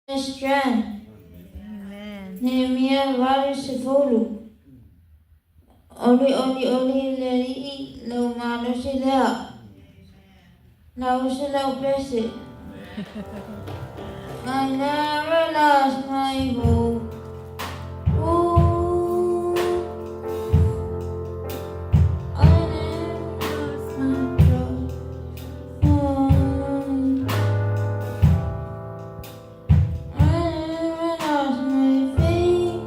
Strength. Nehemia 80. Oli oli oli le Alii lou malosi lea. Lau se lau pese. I never lost my hope. Ooh, I never lost my trust. Oh, I never lost my faith,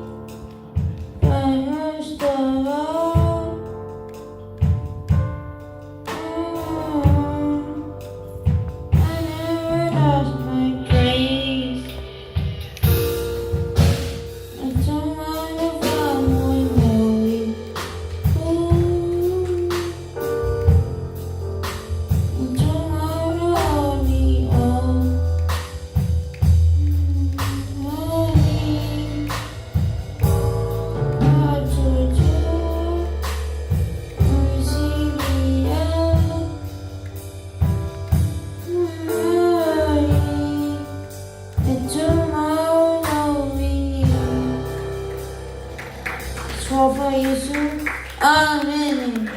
but most of all, oh, I never lost my grace. E tomorrow faamoemoe. Ooh, tomorrow only oh, only to Tror på Jesu. Amen.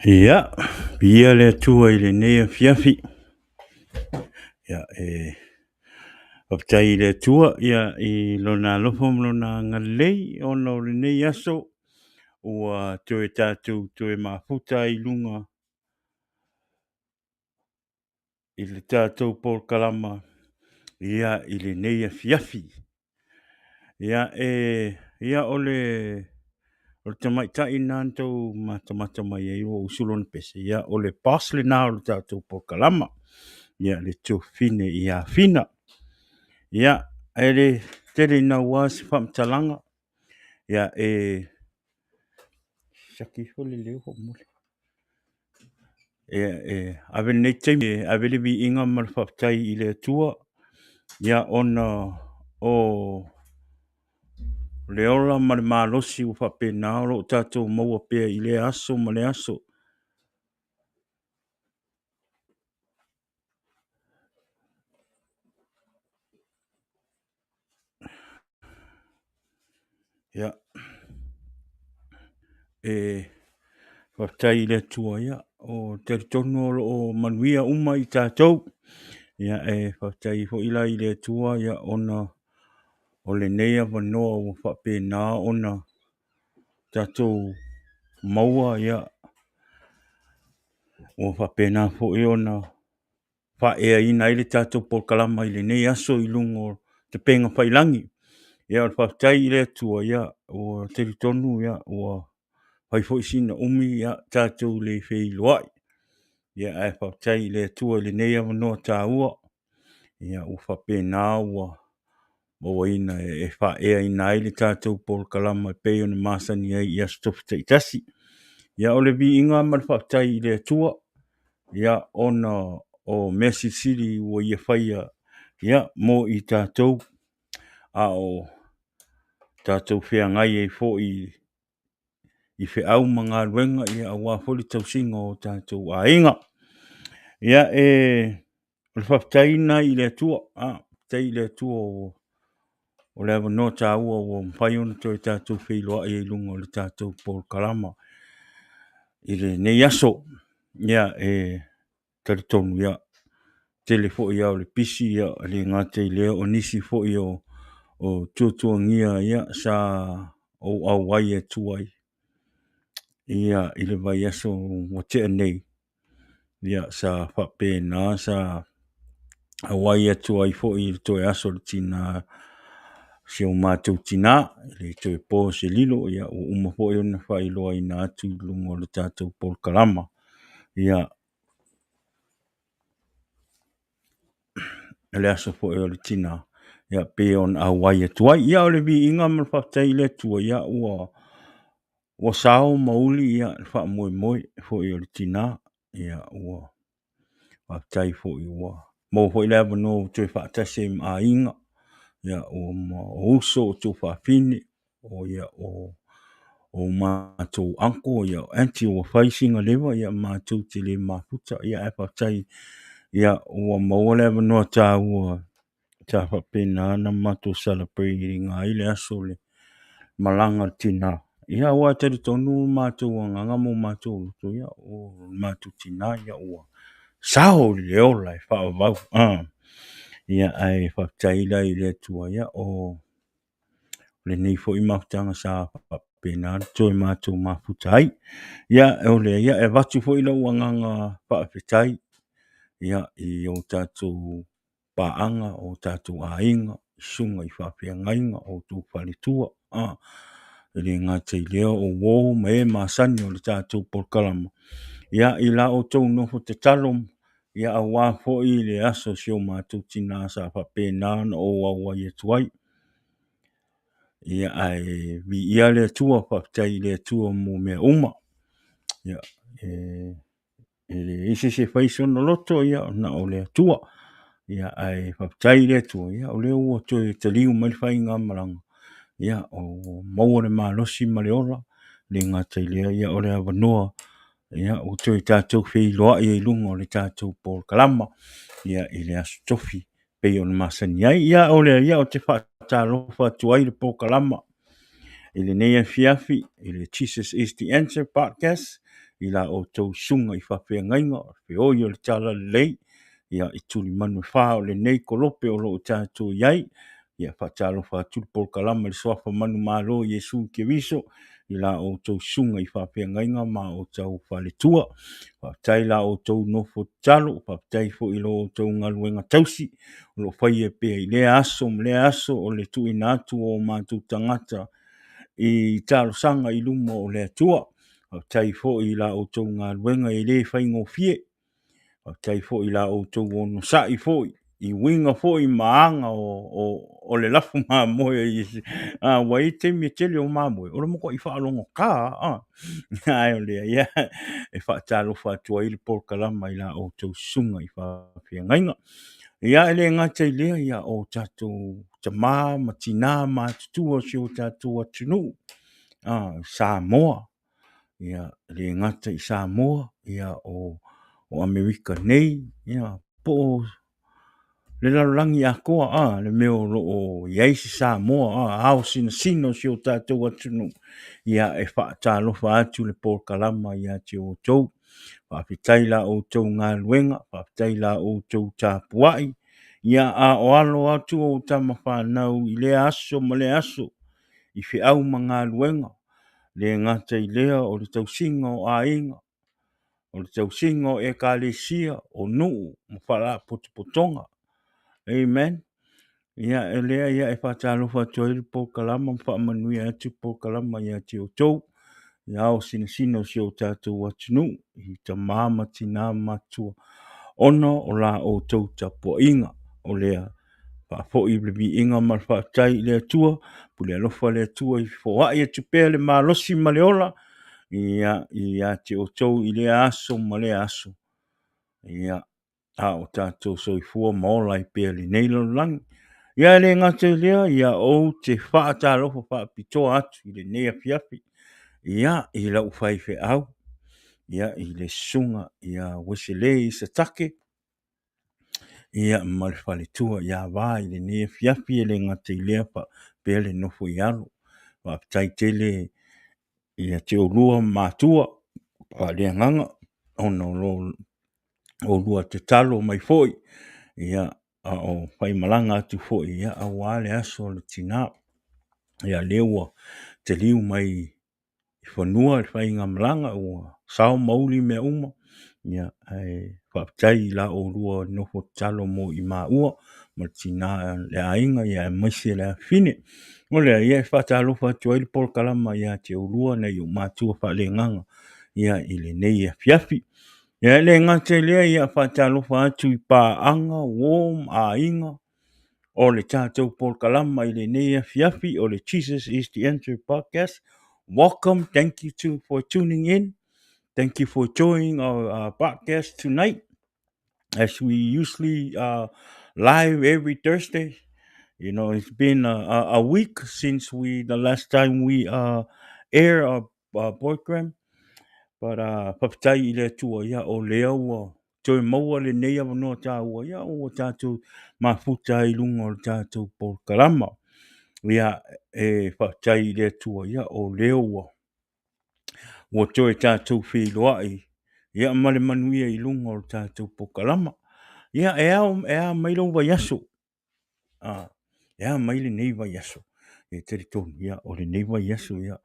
Ia, viia le Atua i lenei afiafi. Ia, e faafetai i le Atua ia, i lona alofa ma lona agalelei ona o lenei aso ua toe tatou toe mafuta ai i luga i le tatou polokalama ia i lenei afiafi. Ia e ia o le o le tamaitai lena na tou matamata mai ai ua usu lona pese, ia o le boss lena o le tatou polokalama, ia le tuafafine ia Fina. Ia e le tele naua se faamatalaga, ia e siaki ifo le leo faamolemole. Ia e ave lenei taimi e ave le viiga ma le faafetai i le Atua, ia ona o le ola ma le malosi ua faapena o lo o tatou maua pea i lea aso ma lea aso. Ia, e faafetai i le Atua, ia, o talitonu o lo o manuia uma i tatou. Ia, e faafetai foi la i le Atua, ia, ona o lenei avanoa ua faapena ona tatou maua, ia, ua faapena foi ona faaeaina ai le tatou polokalama i lenei aso i luga o Tapenga Faiilagi. Ia o le faafetai i le Atua, ia ua talitonu ia ua fai foi sina umi ia tatou le feiloai. Ia ae faafetai i le Atua i lenei avanoa taua, ia ua faapena ua mauaina e faaeaina ai le tatou polokalama e pei ona masani ai i Aso Tofi taitasi. Ia o le viiga ma le faafetai i le Atua, ia ona o mea silisili ua ia faia ia mo i tatou, a o tatou feagai ai foi i feau ma galuega ia aua foi le tausiga o tatou aiga. Ia e o le faafetai lena i le Atua, faafetai i le Atua o o le avanoa taua ua mafai ona toe tatou feiloai ai i luga o le tatou polokalama i lenei aso. Ia e talitonu ia tele foi lava o le pisi ia e le gata i lea o nisi foi o o tuatuagia ia sa ou auai atu ai ia i le vaiaso ua tea nei ia sa faapena sa auai atu ai foi i le toe aso o le tina si o matou tina e le toe po se lilo ia ua uma foi ona faailoaina atu i luga o le tatou polokalama ia le aso foi o le tina ia pei ona auai atu ai. Ia o le viiga ma le faafetai i le Atua ia ua ua sao ma uli ia le faamoemoe foi o le tina ia ua faafetai foi ua maua foi le avanoa ua toe faatasi ai ma aiga ia o uso o tuafafine o ia o o matou uncle ia o aunty ua fai sina leva ia matou te le mafuta ia ae faafetai ia ua maua le avanoa taua sa faapena ona matou celebrate ina ai le aso o le malaga a le tina. Ia aua e talitonu matou agaga ma o matou loto, ia o le matou tina ia ua sao i le ola e faavavau. Ia ae faafetai la i le Atua ia o lenei foi mafutaga sa faapena ona toe matou mafuta ai. Ia o lea ia e avatu foi lou agaga faafetai ia i o tatou paaga, o tatou aiga, susuga i faafeagaiga, o outou faletua, e le gata i lea o uo ma e masani o le tatou polokalama, ia, i la outou nofo tatalo, ia, aua foi le aso o si o matou tina sa faapena ona ou auai atu ai. Ia, ae viia le Atua, faafetai i le Atua mo mea uma. Ia, e E leai se isi e fai sona loto, ia na o le Atua. Ia ae faafetai i le Atua, ia o lea ua toe taliu mai le faigamalaga, ia ua maua le malosi ma le ola, e le gata i lea, ia o le avanoa, ia ua toe tatou feiloai ai i luga o le tatou polokalama, ia i le Aso Tofi pei ona masani ai. Ia o lea ia ou te faatalofa atu ai i le polokalama i lenei afiafi i le Jesus is the Answer podcast i la outou susuga i faafeagaiga o le feoi o le talalelei ia i tulimanu e fa o lenei kolope o lo o tatou i ai. Ia faatalofa atu le polokalama i le suafa manumalo o Iesu Keriso i la outou susuga i faafeagaiga ma outou faletua. Faafetai i la outou nofo tatalo, faafetai foi i lo outou galuega tausi o lo o faia pea i lea aso ma lea aso o le tuuina atu o matou tagata i talosaga i luma o le Atua. Faafetai foi i la outou galuega e le faigofie. Faafetai foi i la outou onosai foi i uiga foi ma aga o le lafu mamoe. Ua i ai taimi e tele o mamoe, o le matuai faalogogata lava. Ae o lea, ia, e faatalofa atu ai le polokalama i la outou susuga i faafeagaiga. Ia, e le gata i lea, ia, o tatou tama ma tina matutua o si o tatou atunuu, Samoa, ia, e le gata i Samoa, ia, o Amerika nei, ia, po o le lalolagi atoa, a, le mea o lo o i ai se Samoa, a, ao sinasina o si o tatou atunuu, ia, e faatalofa atu le polokalama ia te outou. Faafetai i la outou galuega, faafetai i la outou tapuai, ia, a o alo atu ou tama fanau i lea aso ma lea aso i feau ma galuega, le gata i lea o le tausiga o aiga, o le tausiga o ekalesia, o nuu ma faalapotopotoga. Amen. Ia, o lea ia e faatalofa atu ai le polokalama ma faamanuia atu le polokalama ia te outou, i ao sinasina o si o tatou atunuu, i tama ma tina matutua, ona o la outou tapuaiga, o lea faafoi le viiga ma le faafetai i le Atua, pule alofa le Atua i foai atu pea le malosi ma le ola, ia, ia te outou i lea aso ma lea aso, ia, a o tatou soifua ma ola ai pea i lenei lalolagi. Ia e le gata i lea, ia ou te faatalofa faapitoa atu i lenei afiafi, ia, i lau faifeau, ia, i le susuga ia Ueselei Isatake, ia, ma le faletua ia Va i lenei afiafi, e le gata i lea faapea le nofo i alo. Faafetai tele ia te oulua matua faaleagaga ona o lo oulua tatalo mai foi, ia, a o faimalaga atu foi, ia, aua le aso o le tina. Ia, lea ua taliu mai i fanua le faigamalaga, ua sao ma uli mea uma, ia, ae faafetai i la oulua nofo tatalo mo i maua ma le tina le aiga, ia, aemaise le afafine. O lea, ia, e faatalofa atu ai le polokalama ia te oulua nai ou matua faaleagaga, ia, i lenei afiafi. Ia, e le gata i lea, ia, faatalofa atu i paaga, uo ma aiga o le tatou polokalama i lenei afiafi o le Jesus is the Answer podcast. Welcome, thank you to, for tuning in. Thank you for joining our podcast tonight. As we usually live every Thursday. You know, it's been a week since we the last time we air our program. But faafetai i le Atua, ia, o lea ua toe maua lenei avanoa taua, ia, ua tatou mafuta ai i luga o le tatou polokalama. Ia, e faafetai i le Atua, ia, o lea ua ua toe tatou feiloai, ia, ma le manuia i luga o le tatou polokalama. Ia, e ao, e a mai lou vaiaso? A, e a mai lenei vaiaso? E talitonu, ia, o lenei vaiaso, ia,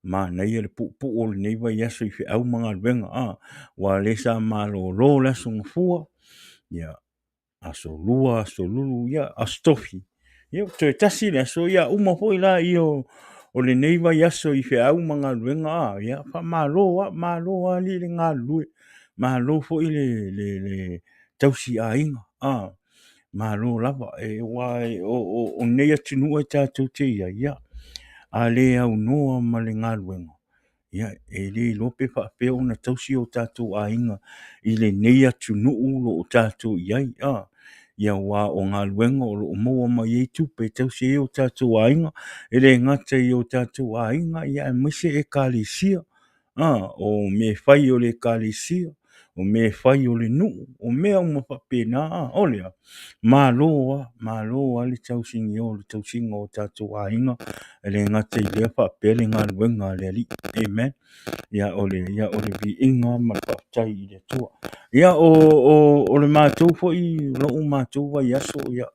manaia le puupuu o lenei vaiaso i feau ma galuega, a, aua o lea sa malolo le Aso Gafua, ia, Aso Lua, Aso Lulu, ia, Aso Tofi, ia, ua toe tasi le aso, ia uma foi lea o lenei vaiaso i feau ma galuega, a, ia, faamalo lava, malo lava alii le galulue, malo foi le tausi aiga, a, malo lava. Aua o lenei atunuu e tatou te i ai, ia, a le aunoa ma le galuega, ia, e le iloa pe faapefea ona tausi o tatou aiga i lenei atunuu o lo o tatou i ai. Ia, aua o galuega o lo o maua mai ai tupe e tausi ai o tatou aiga, e le gata i o tatou aiga, aemaise Ekalesia. O mea e fai o le Ekalesia, o mea e fai o le nuu, o mea uma faapena. O lea, malo lava, malo lava le tausinio o le tausiga o tatou aiga, e le gata i lea faapea le galuega a le Alii. Amen. Ia, o le, ia, o le viiga ma le faafetai i le Atua. Ia, o le matou foi, lou matou vaiaso, ia,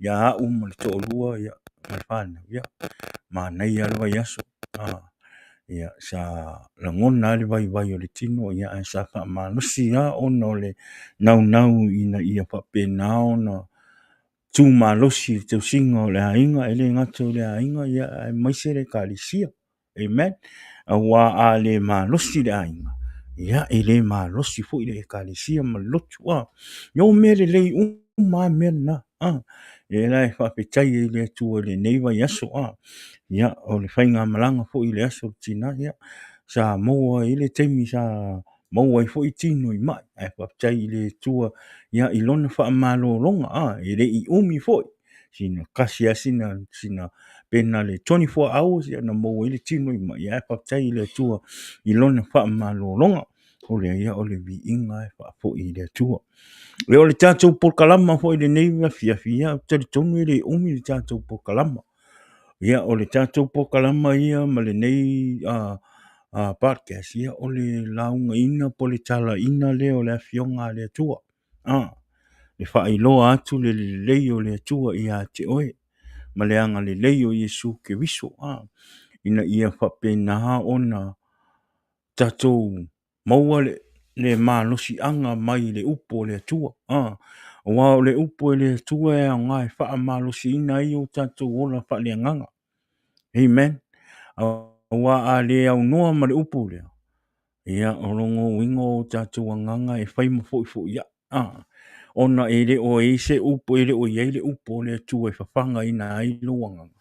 ia au ma le toalua, ia, ma le fanau, ia, manaia lava le vaiaso. Ia, sa lagona lava le vaivai o le tino, ia, ae sa faamalosi lava ona o le naunau ina ia faapena ona tu malosi i le tausiga o le aiga, e le gata i le aiga, ia, aemaise le Ekalesia. Amen. Aua a le malosi le aiga, ia, e le malosi foi le Ekalesia ma le lotu. Ia, o mea lelei uma lava mea na. Lea la e faafetai ai i le Atua i lenei vaiaso. Ia, o le faigamalaga foi i le aso o Tina, ia, sa maua ai le taimi sa maua ai foi tino i mai, ae faafetai i le Atua, ia, i lona faamalologa, e le i umi foi, sina tasi lava sina pe na o le 24 hours, ia na maua ai le tino i mai, ae faafetai i le Atua i lona faamalologa. O lea, ia, o le viiga e faafoi i le Atua. Ia, o le tatou polokalama foi i lenei afiafi, ia, ou te talitonu e le umi le tatou polokalama. Ia, o le tatou polokalama ia ma lenei podcast, ia, o le laugaina po o le talaina lea o le Afioga a le Atua. Le faailoa atu le lelei o le Atua ia te oe ma le agalelei o Iesu Keriso, ina ia faapena ona tatou maua le malosiaga mai le upu o le Atua. Aua o le upu a le Atua e aoga e faamalosiina ai o tatou ola faaleagaga. Amen. Aua a le aunoa ma le upu lea, ia, o lona uiga o tatou agaga e fai ma foifoiai. Ona e le o i ai se upu, e le o i ai le upu o le Atua e fafagaina ai lou agaga.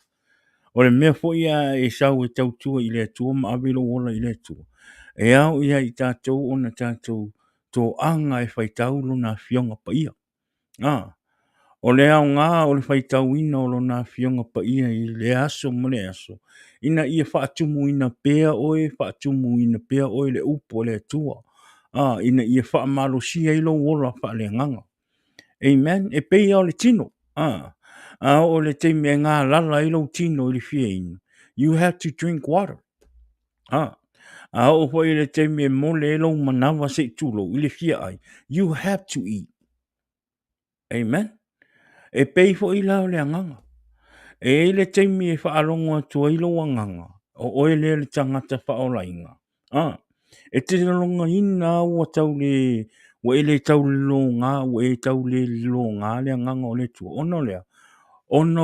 O le mea foi a e sau e tautua i le Atua ma ave lou ola i le Atua, e ao ia i tatou ona tatou toaga e faitau Lona Afioga Paia. O le aoga o le faitauina o Lona Afioga Paia i lea aso ma lea aso, ina ia faatumuina pea oe, faatumuina pea oe le upu a le Atua, ina ia faamalosia ai lou ola faaleagaga. Amen. E pei lava o le tino. A oo i le taimi e galala ai lou tino i le fia inu, you have to drink water. A oo foi i le taimi e mole ai lou manava se i tulou i le fia ai, you have to eat. Amen. E pei foi la o le agaga. E i ai le taimi e faalogo atu ai lou agaga, o oe lea le tagata faaolaina. E te logoina ua tau le, ua e le tau loga, ua e tau le loga le agaga o le Atua. Ona o le a? Ona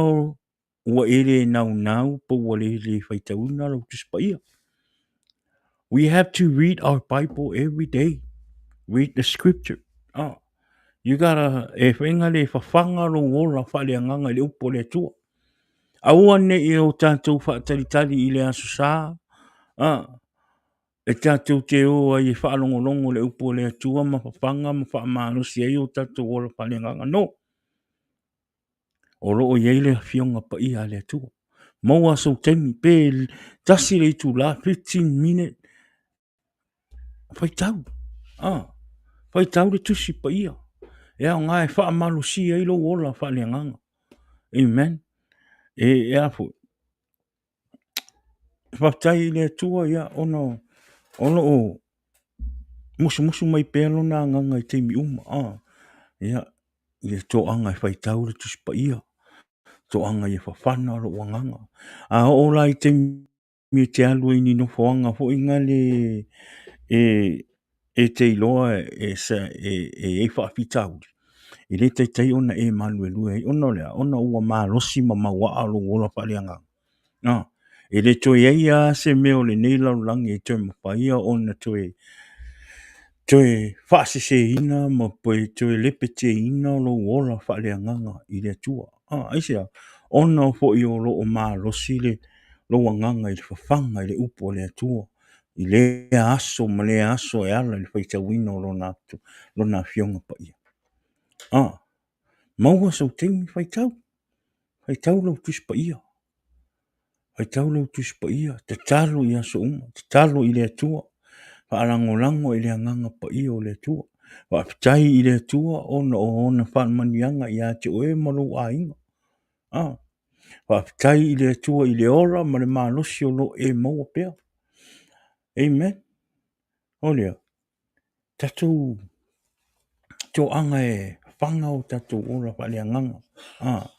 ua e le naunau po ua le faitauina lau Tusi Paia. We have to read our Bible every day. Read the scripture. You gotta, e whainga le fafaga lou ola faaleagaga i le upu o le Atua. Aua ne i o tatou faatalitali i le Aso Sa, e tatou te o ai e faalogologo le upu o le Atua ma fafaga ma faamalosi ai o tatou ola faaleagaga. No. O lo o i ai le Afioga Paia a le Atua. Maua sou taimi pe tasi le itula, 15 minute, faitau, ah, faitau le tusi paia. E aoga e faamalosia ai lou ola faaleagaga. Amen. E, e a foi. Faafetai i le Atua, ia, ona o lo o musumusu mai pea lona agaga i taimi uma. Ah, ia, i le toaga e faitau le Tusi Paia, toaga ia fafana lou agaga. A oo la i taimi e te alu ai i ni nofoaga foi nale e e te iloa e e i ai faafitauli, e le taitai ona e maluelue ai, ona o le a? Ona ua malosi ma mauaa lou ola faaleagaga. E le toe i ai lava se mea o lenei lalolagi e toe mafai ona toe toe faaseseina ma toe lepeteina lou ola faaleagaga i le Atua. Aisea? Ona foi o lo o malosi le lou agaga i le fafaga i le upu a le Atua i lea aso ma lea aso e ala i le faitauina o lona, lona Afioga Paia. Ah, maua sou taimi faitau, faitau lau Tusi Paia, faitau lau Tusi Paia, tatalo i aso uma, tatalo i le Atua, faalagolago i le Agaga Paia o le Atua. Faafetai i le Atua ona o ona faamanuiaga ia te oe ma lou aiga. Ah, faafetai i le Atua i le ola ma le malosi o lo o e maua pea. Amen. O lea, tatou toaga e fafaga o tatou ola faaleagaga ah,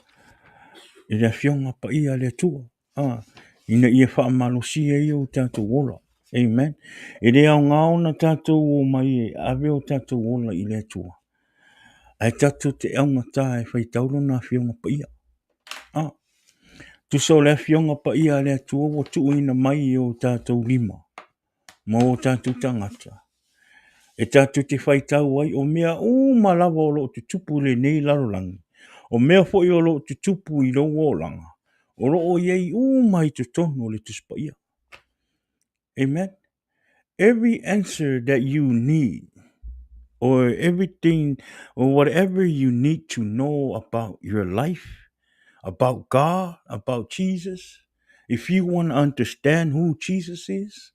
i le Afioga Paia a le Atua ah, ina ia faamalosia ai o tatou ola. Amen. E le aoga ona tatou omai e ave o tatou ola i le Atua, ae tatou te augata e faitau Lona Afioga Paia. Ah, tusa o le Afioga Paia a le Atua ua tuuina mai i o tatou lima ma o tatou tagata, e tatou te faitau ai o mea uma lava o lo o tutupu i lenei lalolagi, o mea foi o lo o tutupu i lou olaga, o lo o i ai uma i totonu o le Tusi Paia. Amen. Every answer that you need or everything or whatever you need to know about your life, about God, about Jesus, if you want to understand who Jesus is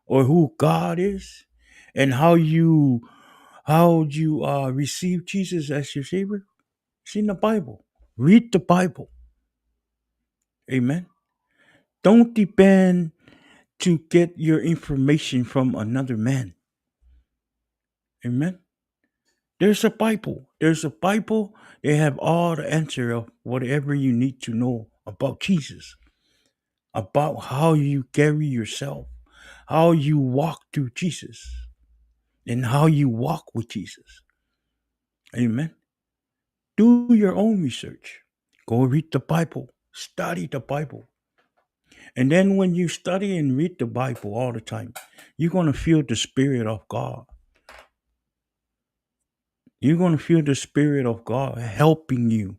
or who God is and how you how you uh, receive Jesus as your savior, it's in the Bible. Read the Bible. Amen. Don't depend to get your information from another man. Amen. There's a Bible. There's a Bible. They have all the answer of whatever you need to know about Jesus, about how you carry yourself, how you walk through Jesus, and how you walk with Jesus. Amen. Do your own research. Go read the Bible. Study the Bible. And then when you study and read the Bible all the time, you're going to feel the Spirit of God. You're going to feel the Spirit of God helping you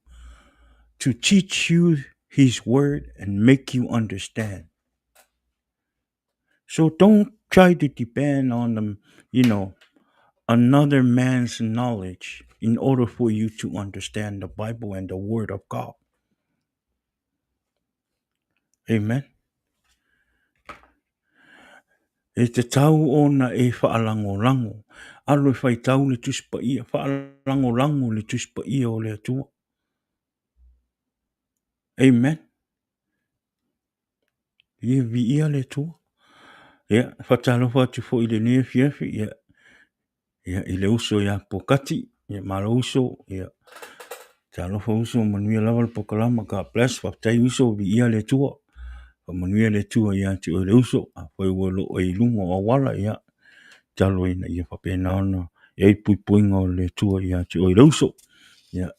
to teach you His Word and make you understand. So don't try to depend on them, you know, another man's knowledge in order for you to understand the Bible and the Word of God. Amen. E tatau ona e faalagolago, alu e faitau le Tusi Paia, faalagolago le Tusi Paia o le Atua. Amen. Ia viia le Atua. Ia, faatalofa atu foi i lenei afiafi, ia, ia, i le uso ia Pokati, ia, malo uso, ia, talofa uso, manuia lava le pokalama, God bless, faafetai uso, viia le Atua, faamanuia le Atua ia te oe le uso, afai ua lo o i luga o auala, ia, talo ina ia faapena ona i ai puipuiga o le Atua ia te oe le uso, ia,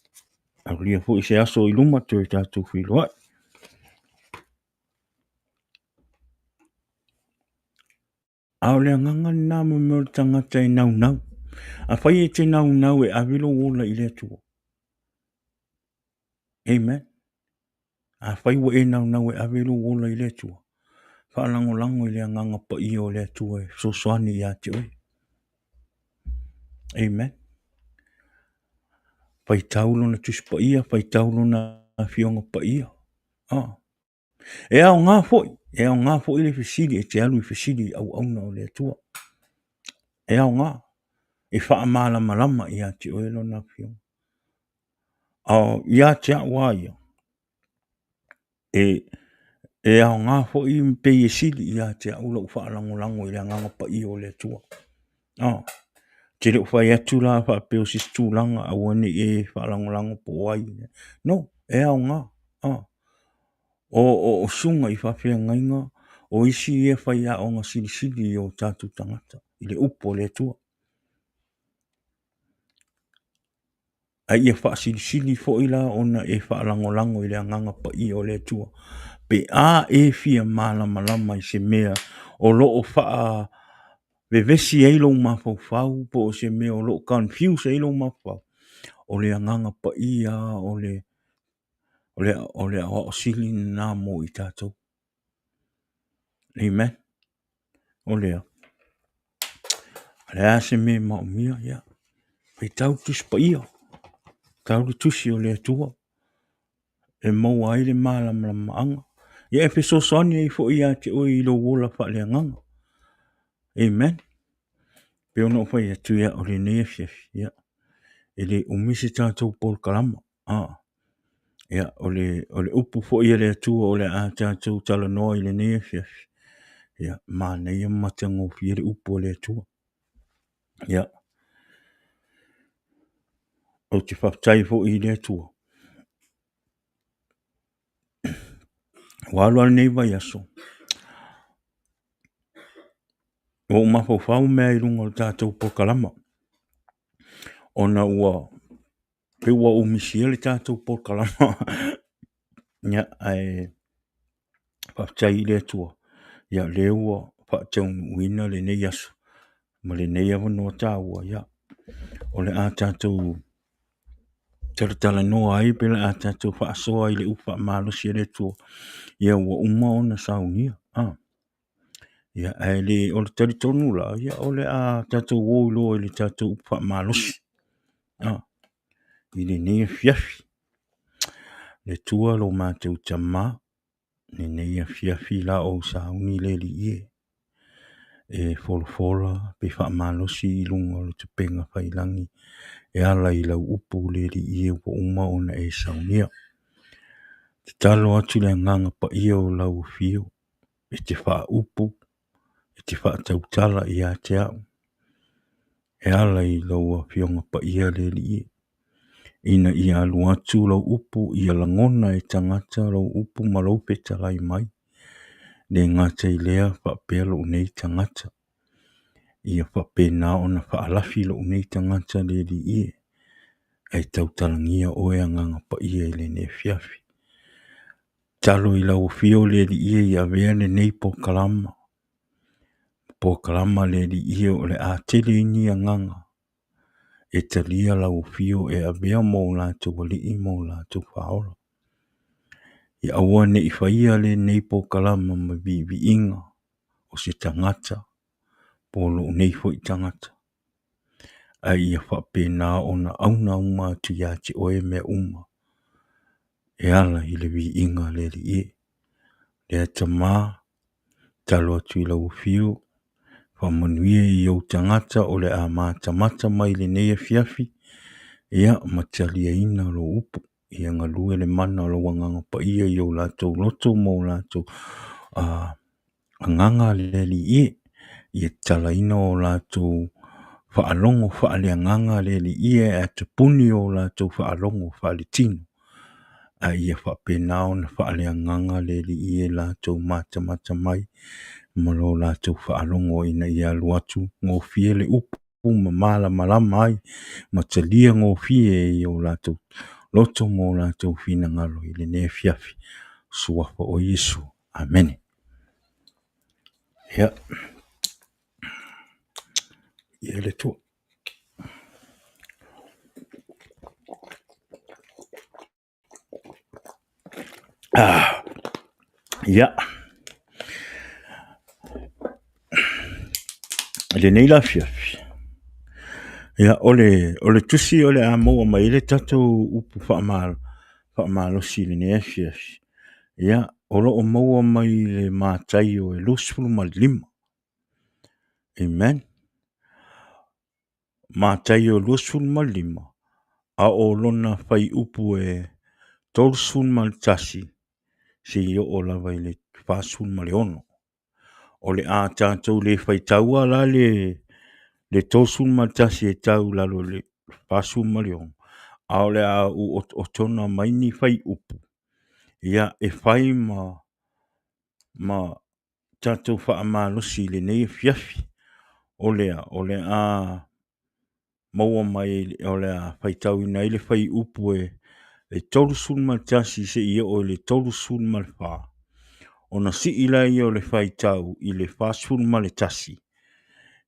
aulia foi se aso i luma toe tatou feiloai. A o le agaga lena mo mea o le tagata e naunau. Afai e te naunau e ave lou ola i le Atua. Amen. Afai ua e naunau e ave lou ola i le Atua, faalagolago i le agaga paia o le Atua e fesoasoani ia te oe. Amen. Faitau lona Tusi Paia, faitau lona Afioga Paia. Ah. E aoga foi, e aoga foi le fesili e te alu i fesili i auauna o le Atua. E aoga e faamalamalama ia te oe Lona Afioga. A ia te au lava ia, e aoga foi ma pei e sili ia te au lou faalagolago i le Agaga Paia o le Atua. Ou te le o fai atu la faapea o se isi tulaga aua ne i e faalagolago po o ai. No, e aoga. O susuga i faafeagaiga, o isi ia faiaoga silisili i o tatou tagata i le upu a le Atua. A ia faasilisili foi la ona e faalagolago i le Agaga Paia o le Atua, pe a e fia malamalama i se mea o lo o faavevesi ai lou mafaufau po o se mea o lo o confuse ai lou mafaufau, o le Agaga Paia lava o le aoao sili lena mo i tatou. Amen. O lea, o le a se mea e maomia, ia, faitau le Tusi Paia, faitau le Tusi o le Atua e maua ai le malamalamaaga, ia e fesoasoani ai foi ia te oe i lou ola faaleagaga. Amen. Pei ona ou fai atu, ia, o lenei afiafi, ia, e le umi se tatou polokalama. Ia, o le upu foi a le Atua o le a tatou talanoa i lenei afiafi, ia, manaia ma matagofie le upu a le Atua. Ia, ou te faafetai foi i le Atua, ua alu lava lenei vaiaso, ua ou mafaufau mea i luga o le tatou polokalama, ona ua pei ua ou misia le tatou polokalama ia ae faafetai i le Atua ia lea ua faataunuuina lenei aso ma lenei avanoa taua ia o le a tatou talatalanoa ai pe o le a tatou faasoa i le upu faamalosi a le Atua ia ua uma ona saunia. Ia ae le o le talitonu la, ia o le a tatou o loa i le tatou upu faamalosi i lenei afiafi. Le Atua lo matou Tama, lenei afiafi la ou sauni le Alii e, e folafola pe faamalosi i luga o le tupega faiilagi e ala i lau upu le Alii e ua uma ona e saunia. Tatalo atu le Agaga Paia o lau Afio e te faaupu, e te faatautala ia te au, e ala i lau Afioga Paia le Alii, ina ia alu atu lau upu ia lagona e tagata lau upu ma lou fetalai mai, le gata i lea faapea lou nei tagata, ia faapena ona faalafi lou nei tagata le Alii, ae tautalagia oe Agaga Paia i lenei afiafi. Tatalo i lau Afio le Alii e ia avea lenei polokalama, polokalama le Alii e o le a tele ai ni agaga e talia lau Afio e avea mo latou Alii ma o latou Faaola. Ia aua ne i faia lenei polokalama ma viiviiga o se tagata po o lou nei foi tagata, a ia faapena ona auna uma atu ia te oe mea uma e ala i le viiga a le Alii. Lea Tama, tatalo atu i lau afio, faamanuia i ou tagata o le a matamata mai lenei afiafi, ia ma taliaina lou upu. Ia galue le mana o lou Agaga Paia i o latou loto ma o latou agaga le Alii e, ia tatalaina o latou faalogo faaleagaga le Alii e, ae tapuni o latou faalogo faaletino, a ia faapena ona faaleagaga le Alii e latou matamata mai ma lo latou faalogo ina ia alu atu gofie le upu ma malamalama ai ma talia gofie i o latou loto ma o latou finagalo i lenei afiafi. Suafa o Iesu. Amene. Ia. Ia le Atua. Ia, i lenei la afiafi, ia o le tusi o le a maua mai ai le tatou upu faamalosi i lenei afiafi, ia. O lo o maua mai i le Mataio e 25. Amen. Mataio 25, a o lona fuaiupu e 31 seia oo lava i le 46. O le a tatou le faitaua la le 31 e tau i lalo i le 46, a o le a ou otootona mai ni fuaiupu, ia, e fai ma tatou faamalosi i lenei afiafi. O lea, o le a maua mai, o le a faitauina ai le fuaiupu e 31 seia oo i le 34, ona sii lea o le faitau i le 41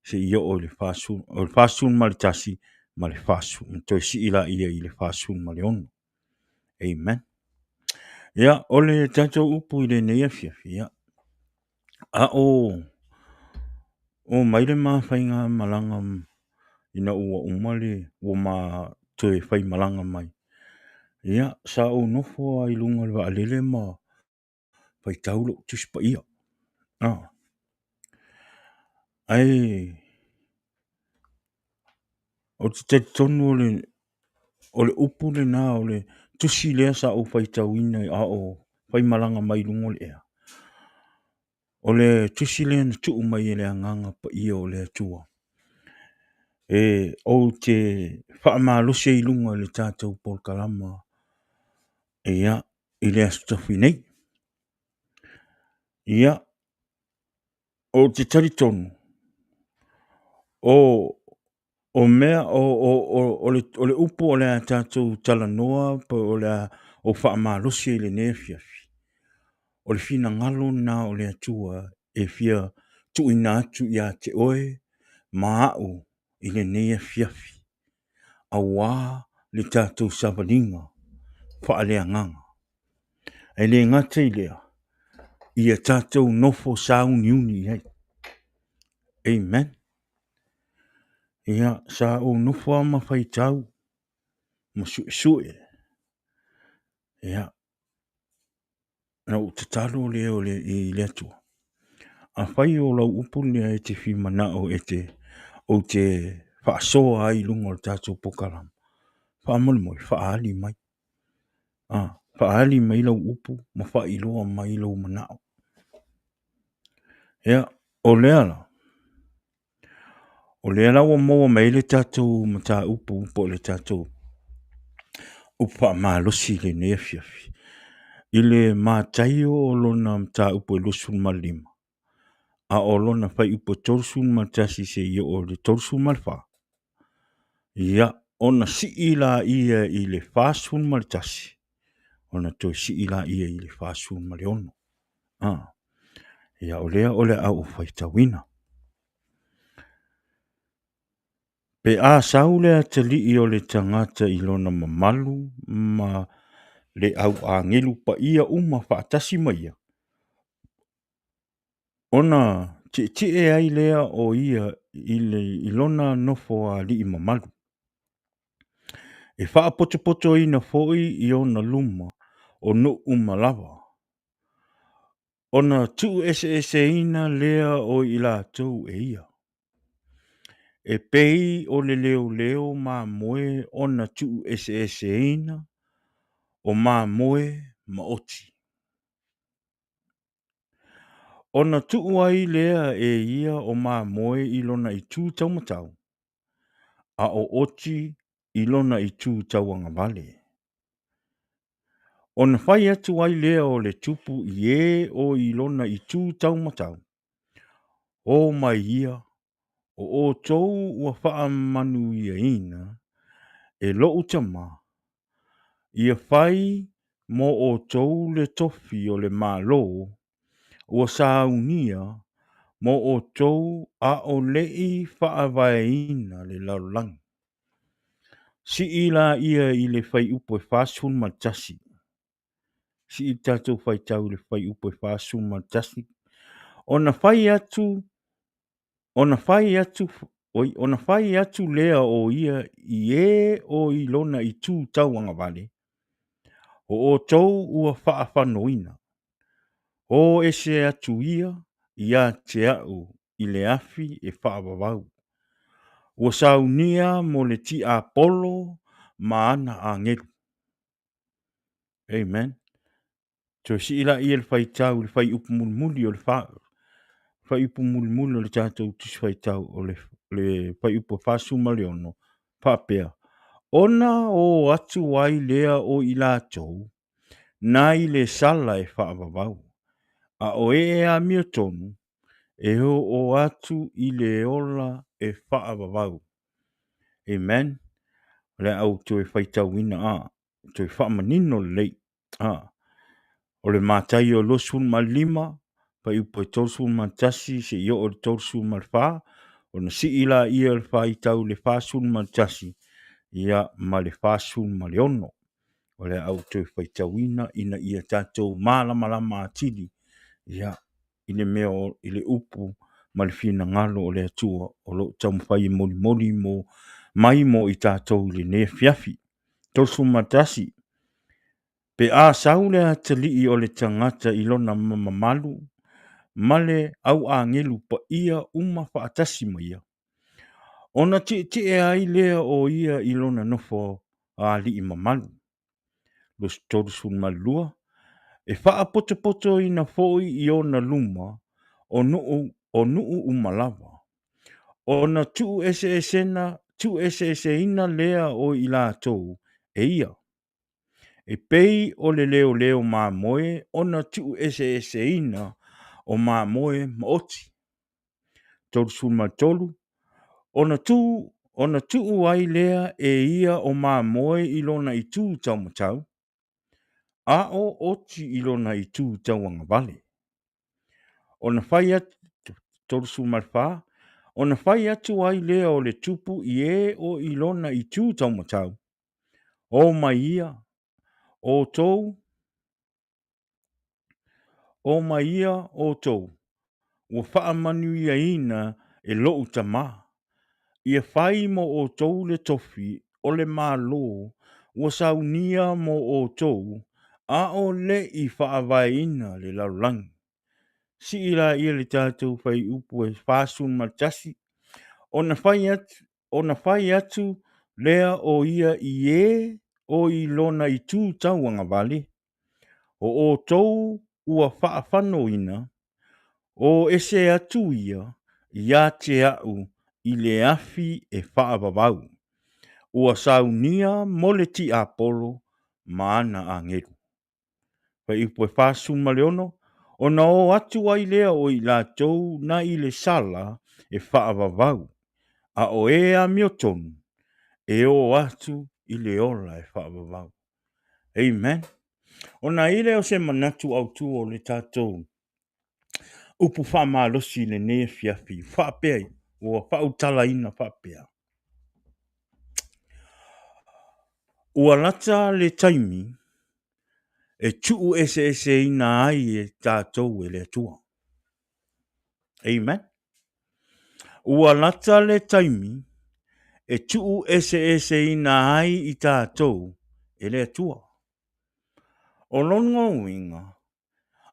seia oo i le 40, o le 41 ma le 40, ona toe sii lea i le 46. Amen. Ia, o le tatou upu i lenei afiafi, ia, a o o mai le ma faigamalaga ina ua uma le ua ma toe faimalaga mai, ia, sa ou nofo lava i luga o le vaalele ma faitau lou Tusi Paia. Ae ou te talitonu o le upu lena, o le tusi lea sa ou faitauina a o faimalaga mai i luga o le ea. O le tusi lea na tuu mai e le Agaga Paia o le Atua e ou te faamalosi ai i luga o le tatou polokalama ia, i le Aso Tofi nei. Ia, ou te talitonu, o mea o le upu o le a tatou talanoa po o le a ou faamalosi ai i lenei afiafi, o le finagalo lena o le Atua e fia tuuina atu ia te oe ma au i lenei afiafi, aua le tatou savaliga faaleagaga. E le gata i lea, ia tatou nofo sauniuni i ai. Amen. Ia, sa ou nofo lava ma faitau ma suesue. Ia, na ou tatalo lea i le Atua, afai o lau upu lea e te fia manao e te, ou te faasoa ai i luga o le tatou polokalame, faamolemole, faaali mai. Faaali mai lau upu ma faailoa mai lou manao. Ia, o lea la, o lea la ua maua mai ai le tatou mataupu po o le tatou upu faamalosi i lenei afiafi, i le Mataio o lona mataupu e 25, a o lona fuaiupu e 31 seia oo i le 34, ia, ona sii laia i le 41, ona toe sii laia i le 46. Ia, o lea o le a ou faitauina. Pe a sau le atalii o le tagata i lona mamalu ma le au agelu paia uma faatasi ma ia, ona tietie ai lea o ia i lona nofoalii mamalu. E faapotopotoina foi i ona luma o nuu uma lava, ona tuueseeseina lea o i latou e ia. E pei o le leoleo mamoe ona tuueseeseina o mamoe ma oti. Ona tuu ai lea e ia o mamoe i lona itu taumatau, a o oti i lona itu tauagavale. Ona fai atu ai lea o le tupu i e o i lona itu taumatau, O mai ia, o outou ua faamanuiaina e lou Tama, ia fai mo outou le tofi o le Malo ua saunia mo outou a o le i faavaeina le lalolagi. Sii laia i le fuaiupu e 41. Sii le tatou faitau i le fuaiupu e 41. Ona fai atu, ona fai atu, oi, ona fai atu lea o ia i e o i lona itu tauagavale, o outou ua faafanoina. O ese atu ia ia te a'u i le afi e faavavau, ua saunia mo le tiapolo ma ana agelu. Amen. Toe sii laia le faitau i le fuaiupu mulimuli o le fa, fuaiupu mulimuli o le tatou tusi faitau o le, le fuaiupu 46, faapea, Ona o atu ai lea o i latou nai le sala e faavavau, a o e amiotonu e oo atu i le ola e faavavau. Amen. O le a ou toe faitauina a, toe faamanino lelei. A, o le Mataio 25, fuaiupu e 31 seia oo i le 34, ona sii laia o le faitau i le 41, ia ma le 46. O le a ou toe faitauina ina ia tatou malamalama atili, ia, i le mea o, i le upu ma le finagalo o le Atua o lo o taumafai e molimoli mo, mai mo i tatou i lenei afiafi. 31. Pe a sau le atalii o le tagata i lona mamalu ma le au agelu paia uma faatasi ma ia, ona tietie ai lea o ia i lona nofo alii mamalu. 32. E faapotopotoina foi i ona luma o nuu, o nuu uma lava. Ona tuu eseesena, tuu eseeseina lea o i latou e ia. E pei o le leoleo mamoe ona tuu eseeseina o mamoe ma oti. 33. Ona tu, ona tuu ai lea e ia o mamoe i lona itu taumatau, a o oti i lona itu tauagavale. Ona fai atu, 34, ona fai atu ai lea o le tupu i e o i lona itu taumatau, O mai ia, outou, o mai ia outou, ua faamanuiaina e lo'u Tama, ia fai mo outou le tofi o le Malo ua saunia mo outou, a o le i faavaeina le lalolagi. Sii laia le tatou fuaiupu e 41, ona fai atu, ona fai atu lea o ia i e o i lona itu tauagavale, o outou ua faafanoina, o ese atu ia ia te a'u i le afi e faavavau, ua saunia mo le tiapolo ma ana agelu. Fuaiupu e 46, ona o atu ai lea o i latou na i le sala e faavavau, a o e amiotonu e o atu i le ola e faavavau. Amen. Ona i lea o se manatu autu o le tatou upu faamalosi i lenei afiafi, faapea, ua faautalaina faapea, Ua lata le taimi e tuu eseeseina ai e tatou e le Atua. Amen. Ua lata le taimi e tuu eseeseina ai i tatou e le Atua. O lona uiga,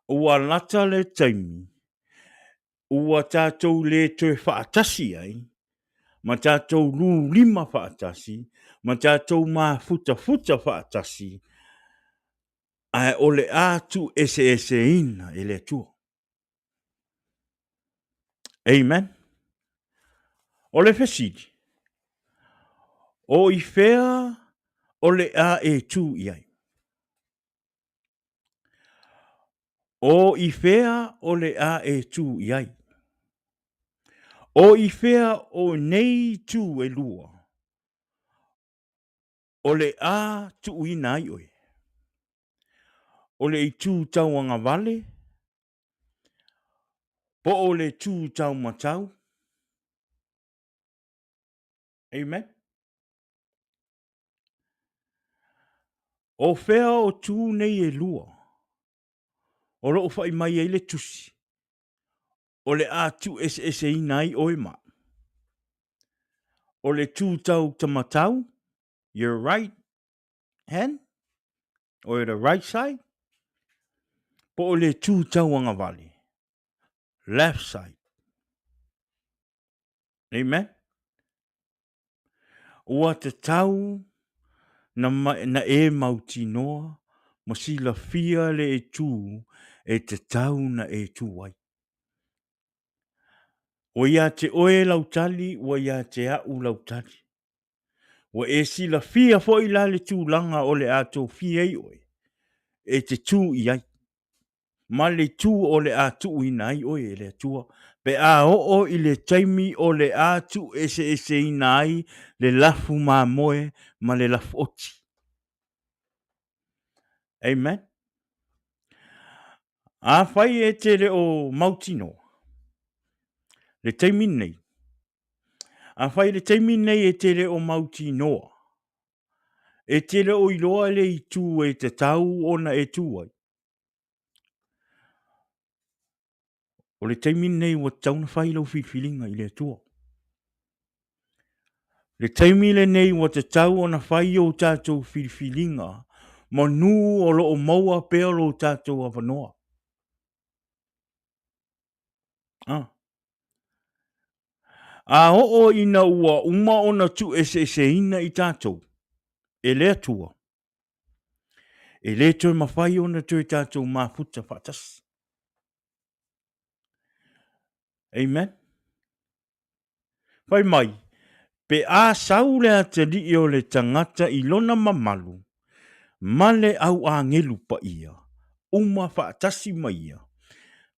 ua lata le taimi ua tatou le toe faatasi ai ma tatou lulima faatasi ma tatou mafutafuta faatasi, ae o le a tuueseeseina e le Atua. Amen. O le fesili, o i fea o le a e tū i ai? O i fea o le a e tū i ai? O i fea o nei itu e lua o le a tuuina ai oe? O le itu tauagavale po o le itu taumatau? Amen. O fea o tu nei e lua o lo o fai mai ai le tusi o le a tuueseeseina ai oe ma au? O le tu tau tamatau, your right hand or the right side, Po o le itu tauagavale, left side. Amen. Ua tatau na, na e mautinoa ma silafia le itu e tatau na e tu ai. Ua ia te oe lau tali, ua ia te a'u lau tali. Ua e silafia foi la le tulaga o le a tofia ai oe e te tu i ai, ma le itu o le a tuuina ai oe e le Atua, pe a oo i le taimi o le a tuueseeseina ai le lafu mamoe ma le lafu oti. Amen. Afai e te le o mautinoa le taimi lenei, afai le taimi lenei e te le o mautinoa, e te le o iloa le itu e tatau ona e tu ai, o le taimi lenei ua tatau ona fai lau filifiliga i le Atua. Le taimi lenei ua tatau ona fai o tatou filifiliga manu o lo o maua pea lo tatou avanoa. Ah. A oo ina ua uma ona tuueseeseina i tatou e le Atua, e le toe mafai ona toe tatou mafuta faatasi. Amen. Fai mai, pe a sau le atalii o le tagata i lona mamalu ma le au agelu paia, uma faatasi ma ia,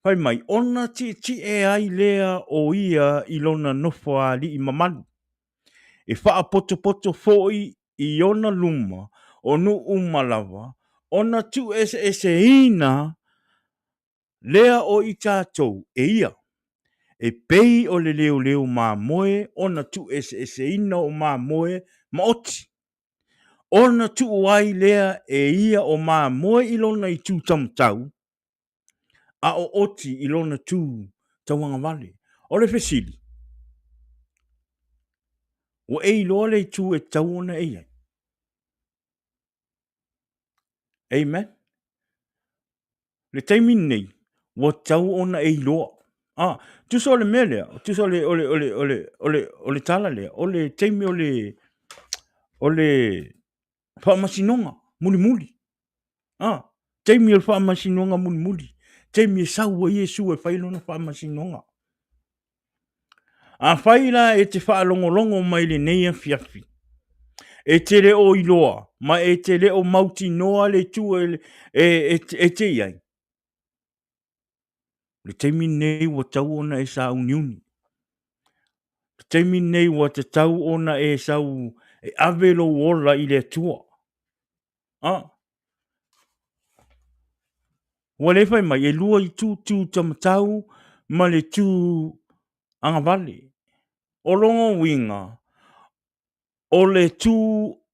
fai mai, ona tietie ai lea o ia i lona nofoalii mamalu, e faapotopoto foi i ona luma o nuu uma lava, ona tuueseeseina lea o i tatou e ia, e pei o le leoleo mamoe ona tuueseeseina o mamoe ma oti, ona tuu ai lea e ia o mamoe i lona itu taumatau, a o oti i lona tu tauagavale. O le fesili, ua e iloa le itu e tatau ona e i ai? Amen. Le taimi lenei, ua tatau ona e iloa. Ah, tusa o le mea lea, tusa o le, o le, o le, o le, o le, o le tala lea, o le taimi o le, o le faamasinoga mulimuli. Ah, taimi o le faamasinoga mulimuli, taimi e sau ai Iesu e fai lona faamasinoga. Afai la e te faalogologo mai lenei afiafi, e te le o iloa ma e te le o mautinoa le itu e, e, e, e te i ai, le taimi lenei ua tatau ona e sauniuni. Le taimi lenei ua tatau ona e sau e ave lou ola i le Atua. Ah. Ua le fai mai, e lua itu tu tamatau ma le tu agavale. O lona uiga, o le tu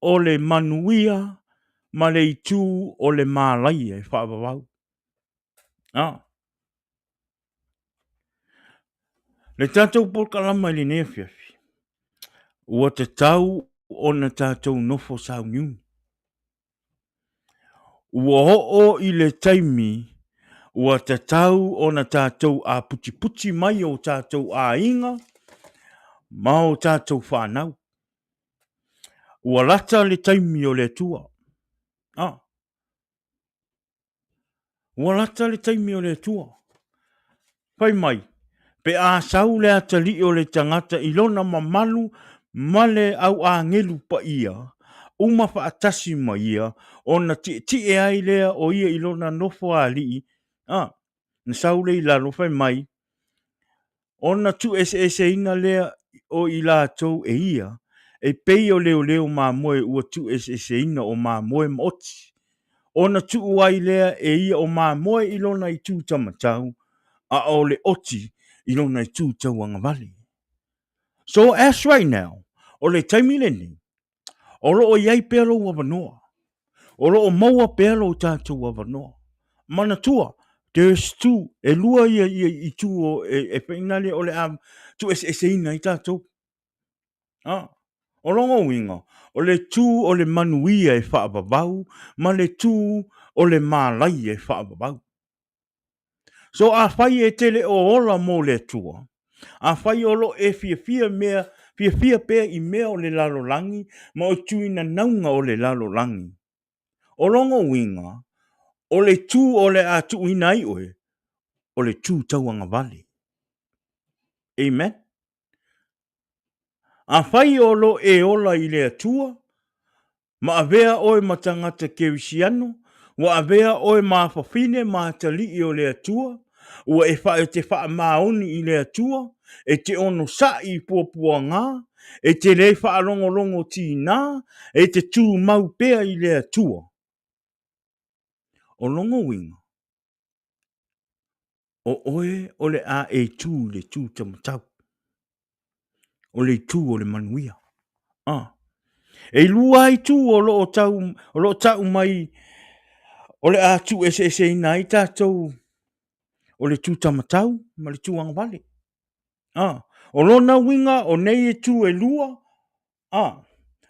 o le manuia ma le itu o le malaia e faavavau. Ah. Le tatou polokalama i lenei afiafi, ua tatau ona tatou nofo sauniuni. Ua oo i le taimi ua tatau ona tatou aputiputi mai o tatou aiga ma o tatou fanau. Ua lata le taimi o le Atua. Ah. Ua lata le taimi o le Atua. Fai mai, pe a sau le atalii o le tagata i lona mamalu ma le au agelu paia, uma faatasi ma ia, ona tietie ai lea o ia i lona nofoalii, a, na sau lea i lalo, fai mai, ona tuueseeseina lea o i latou e ia, e pei o leoleo mamoe ua tuueseeseina o mamoe ma oti, ona tuu ai lea e ia o mamoe i lona itu taumatau, a o le oti i lona itu tauagavale. So as right now, o le taimi lenei, O lo o i ai pea lou avanoa. O lo o maua pea lo tatou avanoa. Manatua, there's two, e lua ia, ia itu o, e, e whainale o le a tuueseeseina ai tatou. Ah, o lona uiga, o le tū o le manuia e faavavau ma le tū o le mālaia e faavavau. So afai e te le o ola mo le Atua, afai o lo e fiafia mea, fiafia pea i mea o le lalolagi ma o tuinanauga o le lalolagi, o lona uiga, o le tu o le a tuuina ai oe, o le tu tauagavale. Amen. Afai o lo e ola i le Atua, ma avea oe ma tagata kerisiano, ua avea oe ma afafine ma atalii o le Atua, ua e fa, e te faamaoni i le Atua, e te onosaʻi i puapuagā, e te le faalogologo tinā, e te tumau pea i le Atua. O lona uiga, o oe o le a e tu i le tu tamatau, o le itu o le manuia. Ah. E lua ai tu o lo o tau, o lo o tau mai o le a tu eseeseina ai tatou o le tu tamatau ma le tu agavale. Ah. O lona uiga o nei itu e lua, ah,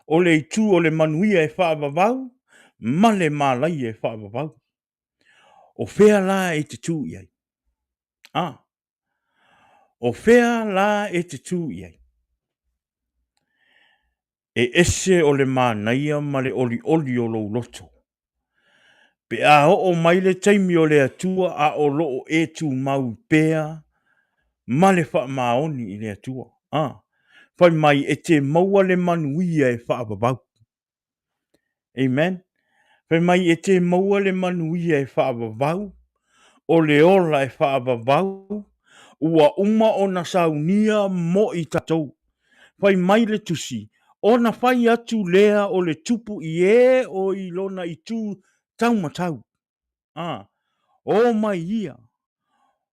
o le itu o le manuia e faavavau ma le malaia e faavavau. O fea la e te tū i ai? A, o fea la e te tū i ai? E ese o le manaia ma le olioli o lou loto. Pe a oo mai le taimi o le Atua a o loo e tumau pea ma le faamaoni i le Atua. A, fai mai e te maua le manuia e faavavau. Amen. Fai mai e te maua le manuia e faavavau, o le ola e faavavau, ua uma ona saunia mo i tatou. Fai mai le tusi, ona fai atu lea o le tupu i e o i lona itu taumatau. A, o mai ia,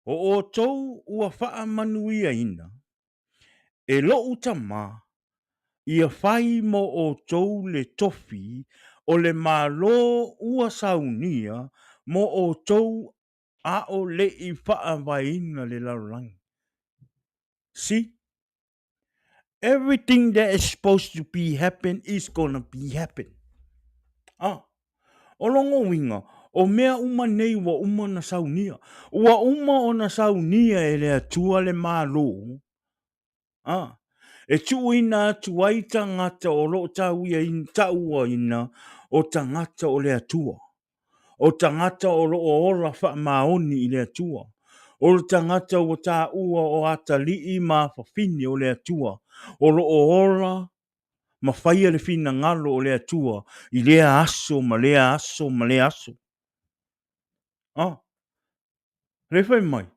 o outou ua faamanuiaina, e loʻu tama, ia fai mo outou le tofi o le Malo ua saunia mo outou a o le i faavaeina le lalolagi. See? Everything that is supposed to be happen is gonna be happen. Ah. O lona uiga, o mea uma nei ua uma ona saunia. Ua uma ona saunia e le Atua le Malo, a, e tuuina atu ai tagata o lo o tauaina o tagata o le Atua, o tagata o lo o ola faamaoni i le Atua, o le tagata ua taua o atalii ma afafine o le Atua, o lo o ola ma faia le finagalo o le Atua i lea aso ma lea aso ma lea aso. Ah, le fai mai,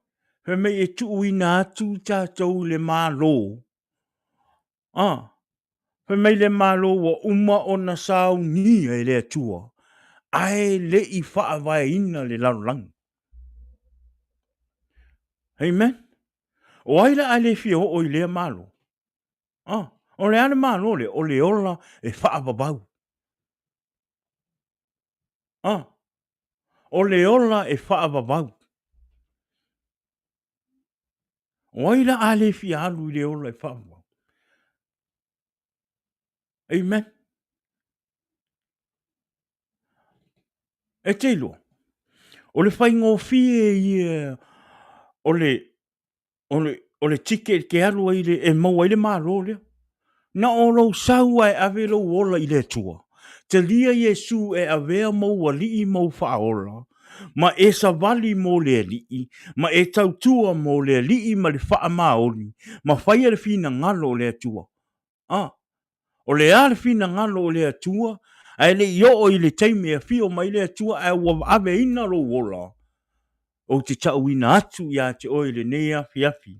fai mai e tuuina atu i tatou i le Malo. Ah, fai mai le Malo ua uma ona saunia e le Atua, ae le i faavaeina le lalolagi. Amen. O ai la a le fia oo i lea Malo? Ah, o le a le Malo lea? O le ola e faavavau. Ah, o le ola e faavavau. O ai la a le fia alu i le ola e faavavau? Amen. E te iloa, o le faigofie ia o le o le, o le ticket ke alu ai le, e maua ai le Malo lea. Na o lou sau a e ave lou ola i le Atua. Talia Iesu e avea mou alii mou faaola, ma e savali mo le Alii, ma e tautua mo le Alii ma le faamaoni, ma faia le finagalo o le Atua. A, o le a le finagalo o le Atua, ae le i oo i le taimi e afio mai le Atua ae ua aveina lou ola, ou te tauina atu ia te oe i lenei afiafi,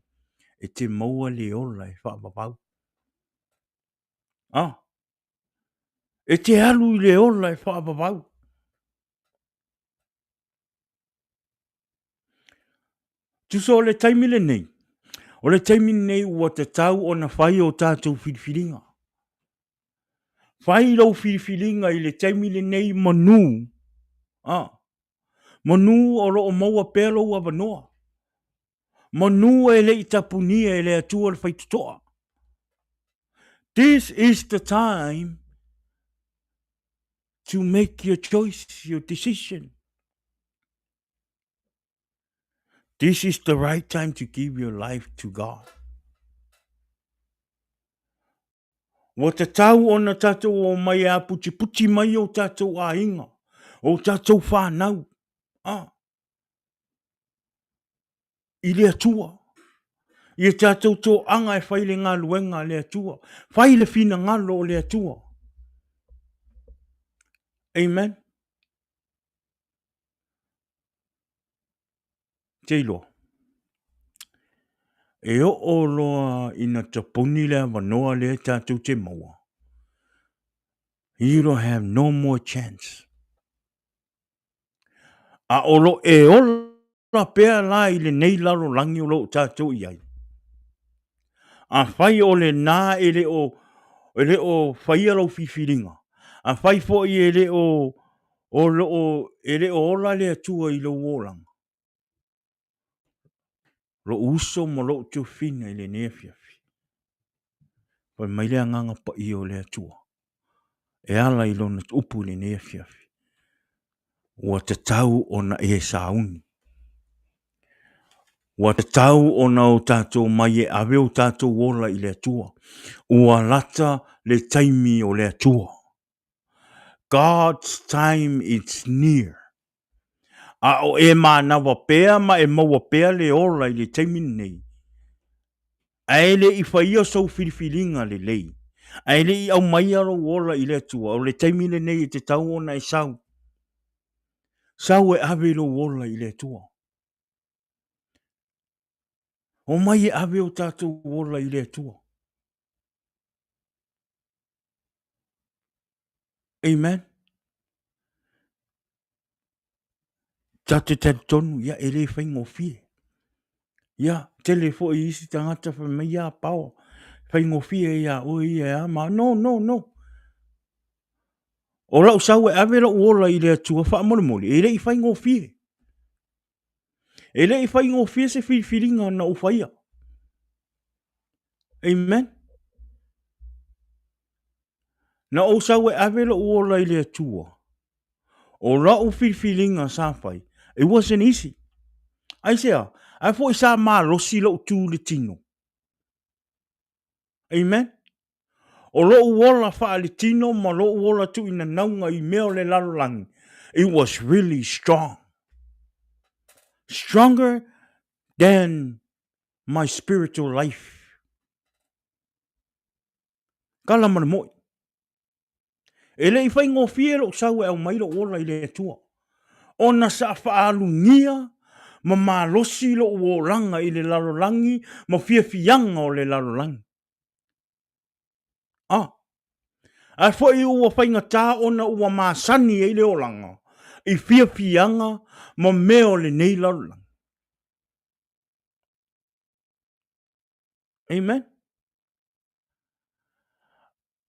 e te maua le ola e faavavau. A, e te alu i le ola e faavavau. Tusa o le taimi lenei, o le taimi lenei ua tatau ona fai o tatou filifiliga. Fai lou filifiliga i le taimi lenei manu, a, manu o lo o maua pea lou avanoa, manu e le i tapunia e le Atua le faitotoa. This is the time to make your choice, your decision. This is the right time to give your life to God. Ua tatau ona tātou o mai e aputiputi mai o tātou āinga, o tātou whānau, ah, i le Atua. I e tātou toaga e whai le galuega a le Atua. Whai le finagalo o le Atua. Amen. Te iloa. E oo loa ina tapuni le avanoa lea tātou te maua. You don't have no more chance. A o lo e ola pea la i lenei lalolagi o lo o tātou i ai. Afai o lenā e le o, e le o faia lou filifiliga, afai foi e le o, o lo o, e le o ola le Atua i lou olaga, lou uso ma lou tuafafine i lenei afiafi, fai mai le Agaga Paia o le Atua, e ala i Lona upu i lenei afiafi, ua tatau ona e sauni. Ua tatau ona o tatou mai e ave o tatou ola i le Atua. Ua lata le taimi o le Atua. God's time is near. A o e manawa pea ma e maua pea le ola i le taimi lenei, ae le i faia sou filifiliga lelei, ae le i aumaia lou ola i le Atua, o le taimi lenei e tatau ona e sau. Sau e ave lou ola i le Atua. Omai e ave o tatou ola i le Atua. Amen. Ta te talitonu, ia, e le faigofie. Ia, tele foi isi tagata fai mai, ia, Paoa, faigofie ia oe ia e a ma. No, no, no. O lau sau e ave lou ola i le Atua faamolemole, e le i faigofie. E le i faigofie se filifiliga na ou faia. Amen. Na ou sau e ave lou ola i le Atua. O lau filifiliga sa fai, it wasn't easy. Aisea? Ae foi sa malosi lou tu i le tino. Amen. O lou ola faaletino ma lou ola tuuinanauga i mea o le lalolagi, it was really strong. Stronger than my spiritual life. Kala ma le moi. E le i faigofie lou sau e aumai lou ola i le Atua, ona sa faaalugia ma malosi lou olaga i le lalolagi ma fiafiaga o le lalolagi. A, ae foi ua faigata ona ua masani ai le olaga i fiafiaga ma mea o lenei lalolagi. Amen.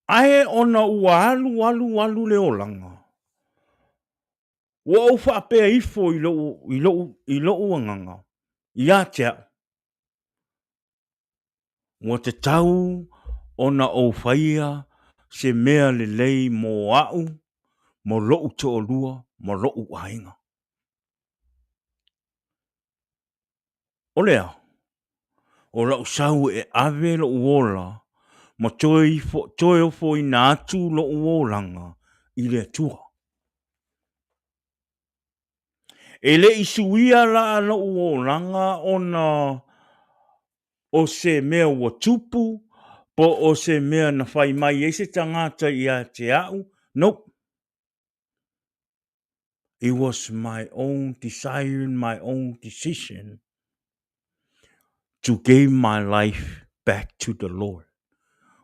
Ae ona ua alu alu alu le olaga, ua ou faapea ifo i lou, i lou, i lou agaga, ia te au, ua tatau ona ou faia se mea lelei mo au, mo lou toalua, ma lou aiga. O le a? O lau sau e ave lou ola ma toe ifo, toe ofoina atu lou olaga i le Atua. E le i suia la lou olaga ona o se mea ua tupu po o se mea na fai mai ai se tagata ia te au. Nope. It was my own desire and my own decision to give my life back to the Lord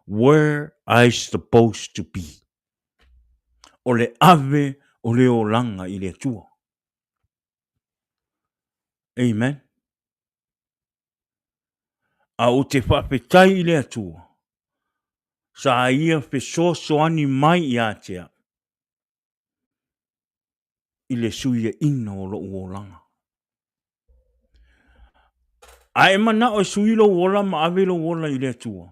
where I supposed to be. O le ave o le olaga i le Atua. Amen. A ou te faafetai i le Atua, sa ia fesoasoani mai ia te au i le suiaina o lou olaga. A e manao e sui lou ola ma ave lou ola i le Atua,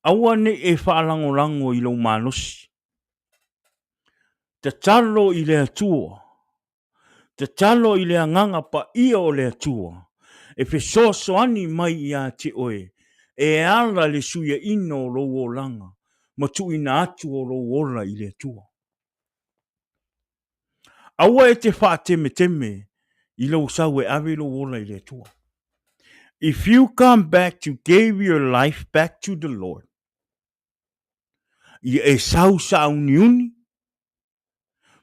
aua ne i e faalagolago i lou malosi. Tatalo i le Atua. Tatalo i le Agaga Paia o le Atua. e fesoasoani mai iā te oe e ala le suiaina o lou olaga ma tuuina atu o lou ola i le Atua. Aua e te faatemeteme i lou sau e ave lou ola i le Atua. If you come back to give your life back to the Lord, ia e sau sauniuni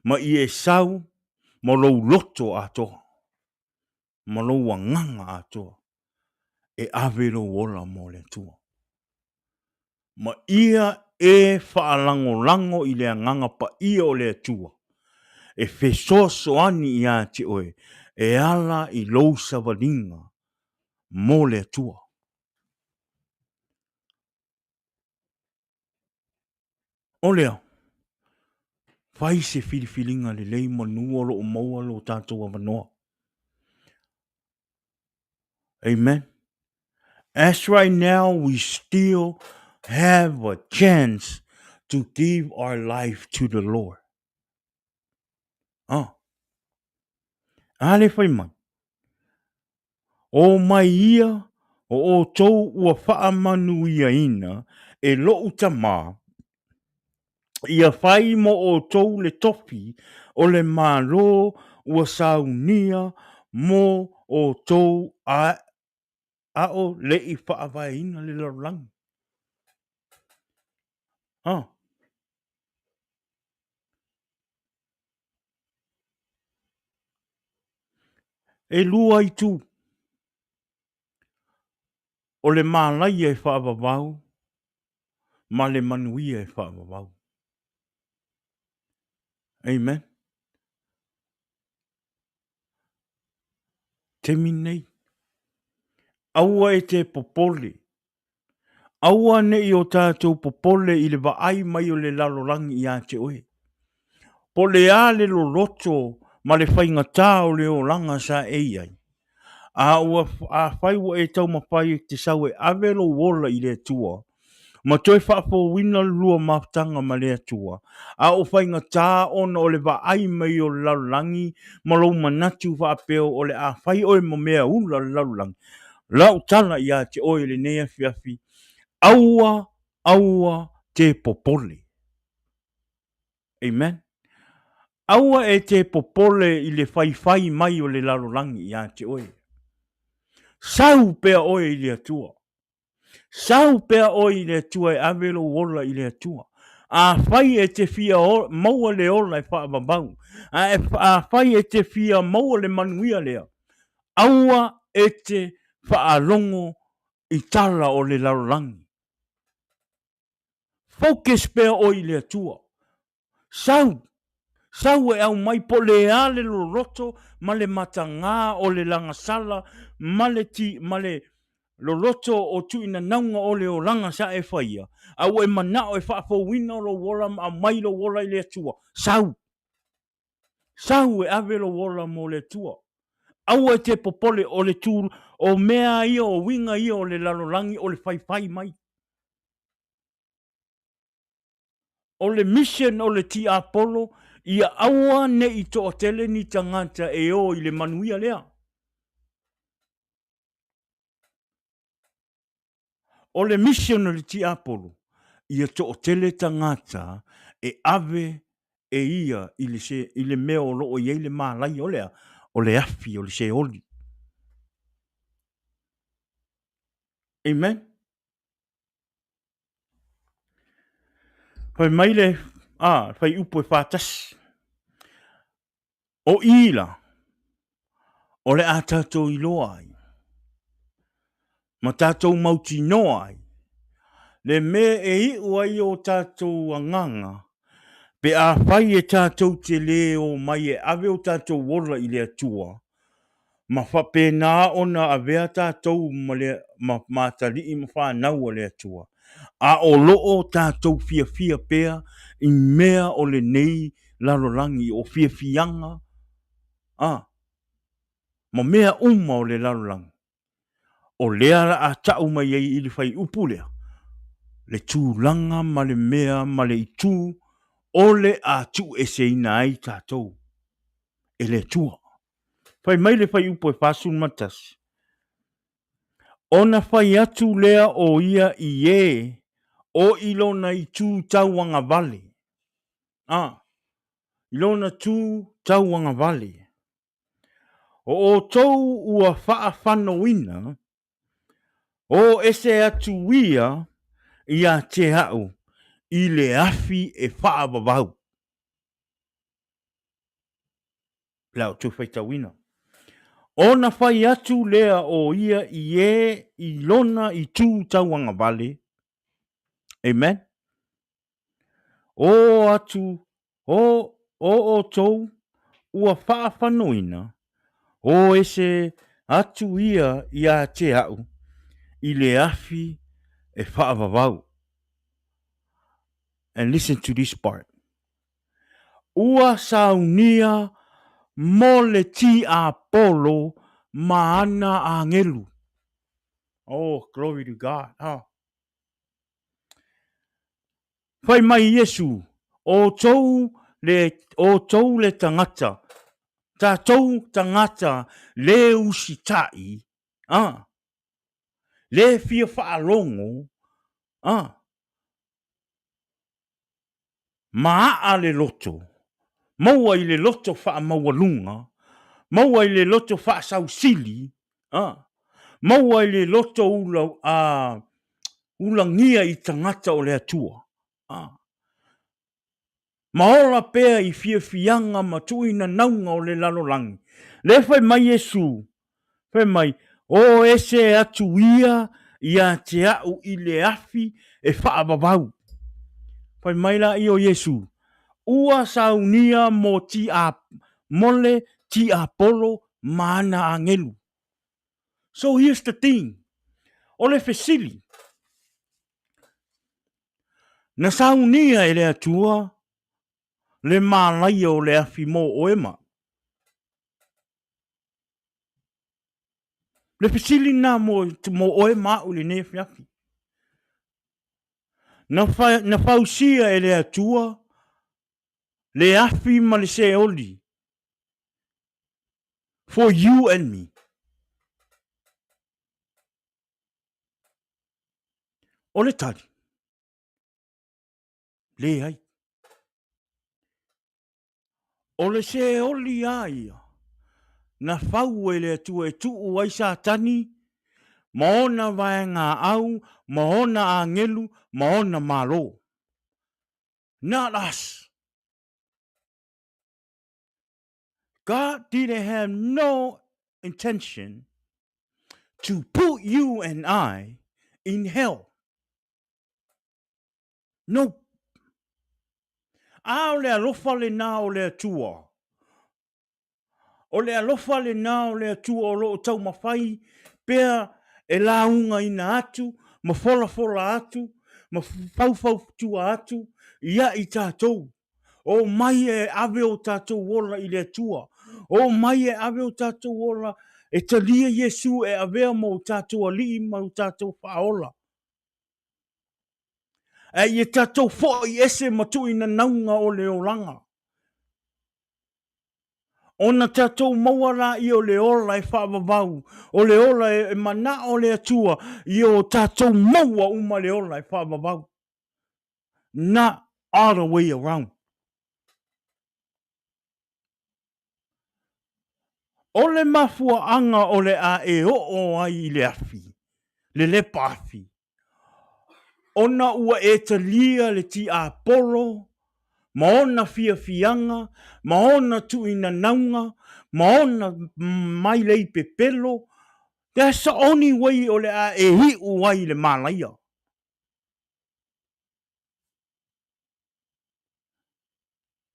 ma ia e sau ma lou loto atoa, ma lou agaga atoa e ave lou ola mo le Atua. Ma ia e faalagolago i le Agaga Paia o le Atua e fesoasoani iā te oe e ala i lou savaliga mo le Atua. O lea, fai se filifiliga lelei manu o lo o maua lo tatou avanoa. Amen. As right now we still have a chance to give our life to the Lord. Ah. A le fai mai. O mai ia o outou ua faamanuiaina e lo'u Tamā, ia fai mo outou le tofi o le Malo ua saunia mo outou a o le i faavaeina le lalolagi. Ah. E lua itu o le malaia e faavavau ma le manuia e faavavau. Amen. Taimi nei, aua e te popole Aua ne i o tatou popole i le vaai mai o le lalolagi iā te oe. Po o le a le loloto ma le faigata o le olaga sa e i ai, a ua afai ua e taumafai e te sau e ave lou ola i le Atua, ma toe faafouina le lua mafutaga ma le Atua, a o faigata ona o le vaai mai o le lalolagi ma lou manatu faapea o le a fai oe ma mea ula o le lalolagi, Lau tala iā te oe i lenei afiafi, aua, aua te popole. Amen. Aua e te popole i le faifai mai o le lalolagi iā te oe. Sau pea oe i le Atua. Sau pea oe i le Atua e ave lou ola i le Atua. Afai e te fia maua le ola e faavavau, a afai e te fia maua le manuia lea, aua e te faalogo i tala o le lalolagi. Focus pea oe i le Atua. Sau! Sau e aumai po o le a le loloto ma le matagā o le lagasala ma le ti, ma le loloto o tuuinanauga o le olaga sa e faia, a ua e manao e faafouina lou ola ma aumai lou ola i le Atua. Sau! Sau e ave lou ola mo le Atua. Aua e te popole o le tū, o mea ia, o uiga ia o le lalolagi o le faifai mai. O le mission o le tiapolo, ia aua ne i toatele ni tagata e o i le manuia lea. O le mission o le tiapolo, ia toatele tagata e ave e ia i le, se, i le mea o lo o i ai le malaia o le a? O le afi o le seoli. Amen. Fai mai le, a, fuaiupu e 41. O i la, o le a tatou iloa ai, ma tatou mautinoa ai, le mea e iu ai o tatou agaga, pe afai e tatou te lē omai e ave o tatou ola i le Atua, ma faapena ona avea tatou ma le ma, ma atalii ma fanau a le Atua, a o lo o tatou fiafia pea i mea o lenei lalolagi, o fiafiaga a ma mea uma o le lalolagi, o lea la a ta'u mai ai i le fuaiupu lea, le tulaga ma le mea ma le itu o le a tuueseina ai tatou e le Atua. Fai mai le fuaiupu e 41. Ona fai atu lea o ia i ē o i lona itu tauagavale. A, i lona tu tauagavale. O outou ua faafanoina, o ese atu ia ia te au i le afi e faavavau. Le a outou faitauina. Ona fai atu lea o ia i ē i lona itu tauagavale. Amen. O atu, o, o outou ua faafanoina, o ese atu ia ia te au i le afi e faavavau. And listen to this part. Ua saunia mo le tiapolo ma ana agelu. Oh, glory to God. Huh? Fai mai Iesu, Outou le, outou le tagata, tatou tagata le usitai, a, le fia faalogo, a, ma aa le loto, maua i le loto faamaualuga, maua i le loto faasausili, a, maua i le loto ula, a, ulagia i tagata o le Atua, a, ma ola pea i fiafiaga ma tuuinanauga o le lalolagi. Lea fai mai Iesu, fai mai, O ese atu ia ia te au i le afi e faavavau. Fai mai laia o Iesu, Ua saunia mo tia, mo le tiapolo ma ana agelu. So here's the thing, o le fesili, na saunia e le Atua le malaia o le afi mo oe ma. Le fesili lena mo, mo oe ma au i lenei afiafi. Na, fa, na fausia e le Atua le afi ma le seoli for you and me. O le tali, leai. O le seoli a ia na fau e le Atua e tuu ai Satani ma ona vaegaau ma ona agelu ma ona malo. Not us. God didn't have no intention to put you and I in hell. No. A o le alofa lenā o le Atua. O le alofa lenā o le Atua o lo o taumafai pea e laugaina atu ma folafola atu ma faufautua atu ia i tatou. O mai e ave o tatou ola i le Atua. O mai e ave o tatou ola e talia Iesu e avea ma o tatou Alii ma o tatou Faaola. Ae ia tatou foi ese ma tuuinanauga o le olaga. Ona tatou maua laia o le ola e faavavau, o le ola e manao le Atua ia o tatou maua uma le ola e faavavau. Not all the way around. O le mafuaaga o le a e oo ai i le afi, le lepa afi, ona ua e talia le tiapolo ma ona fiafiaga, ma ona tuuinanauga, ma ona mailei pepelo, that's the only way o le a e iu ai i le malaia.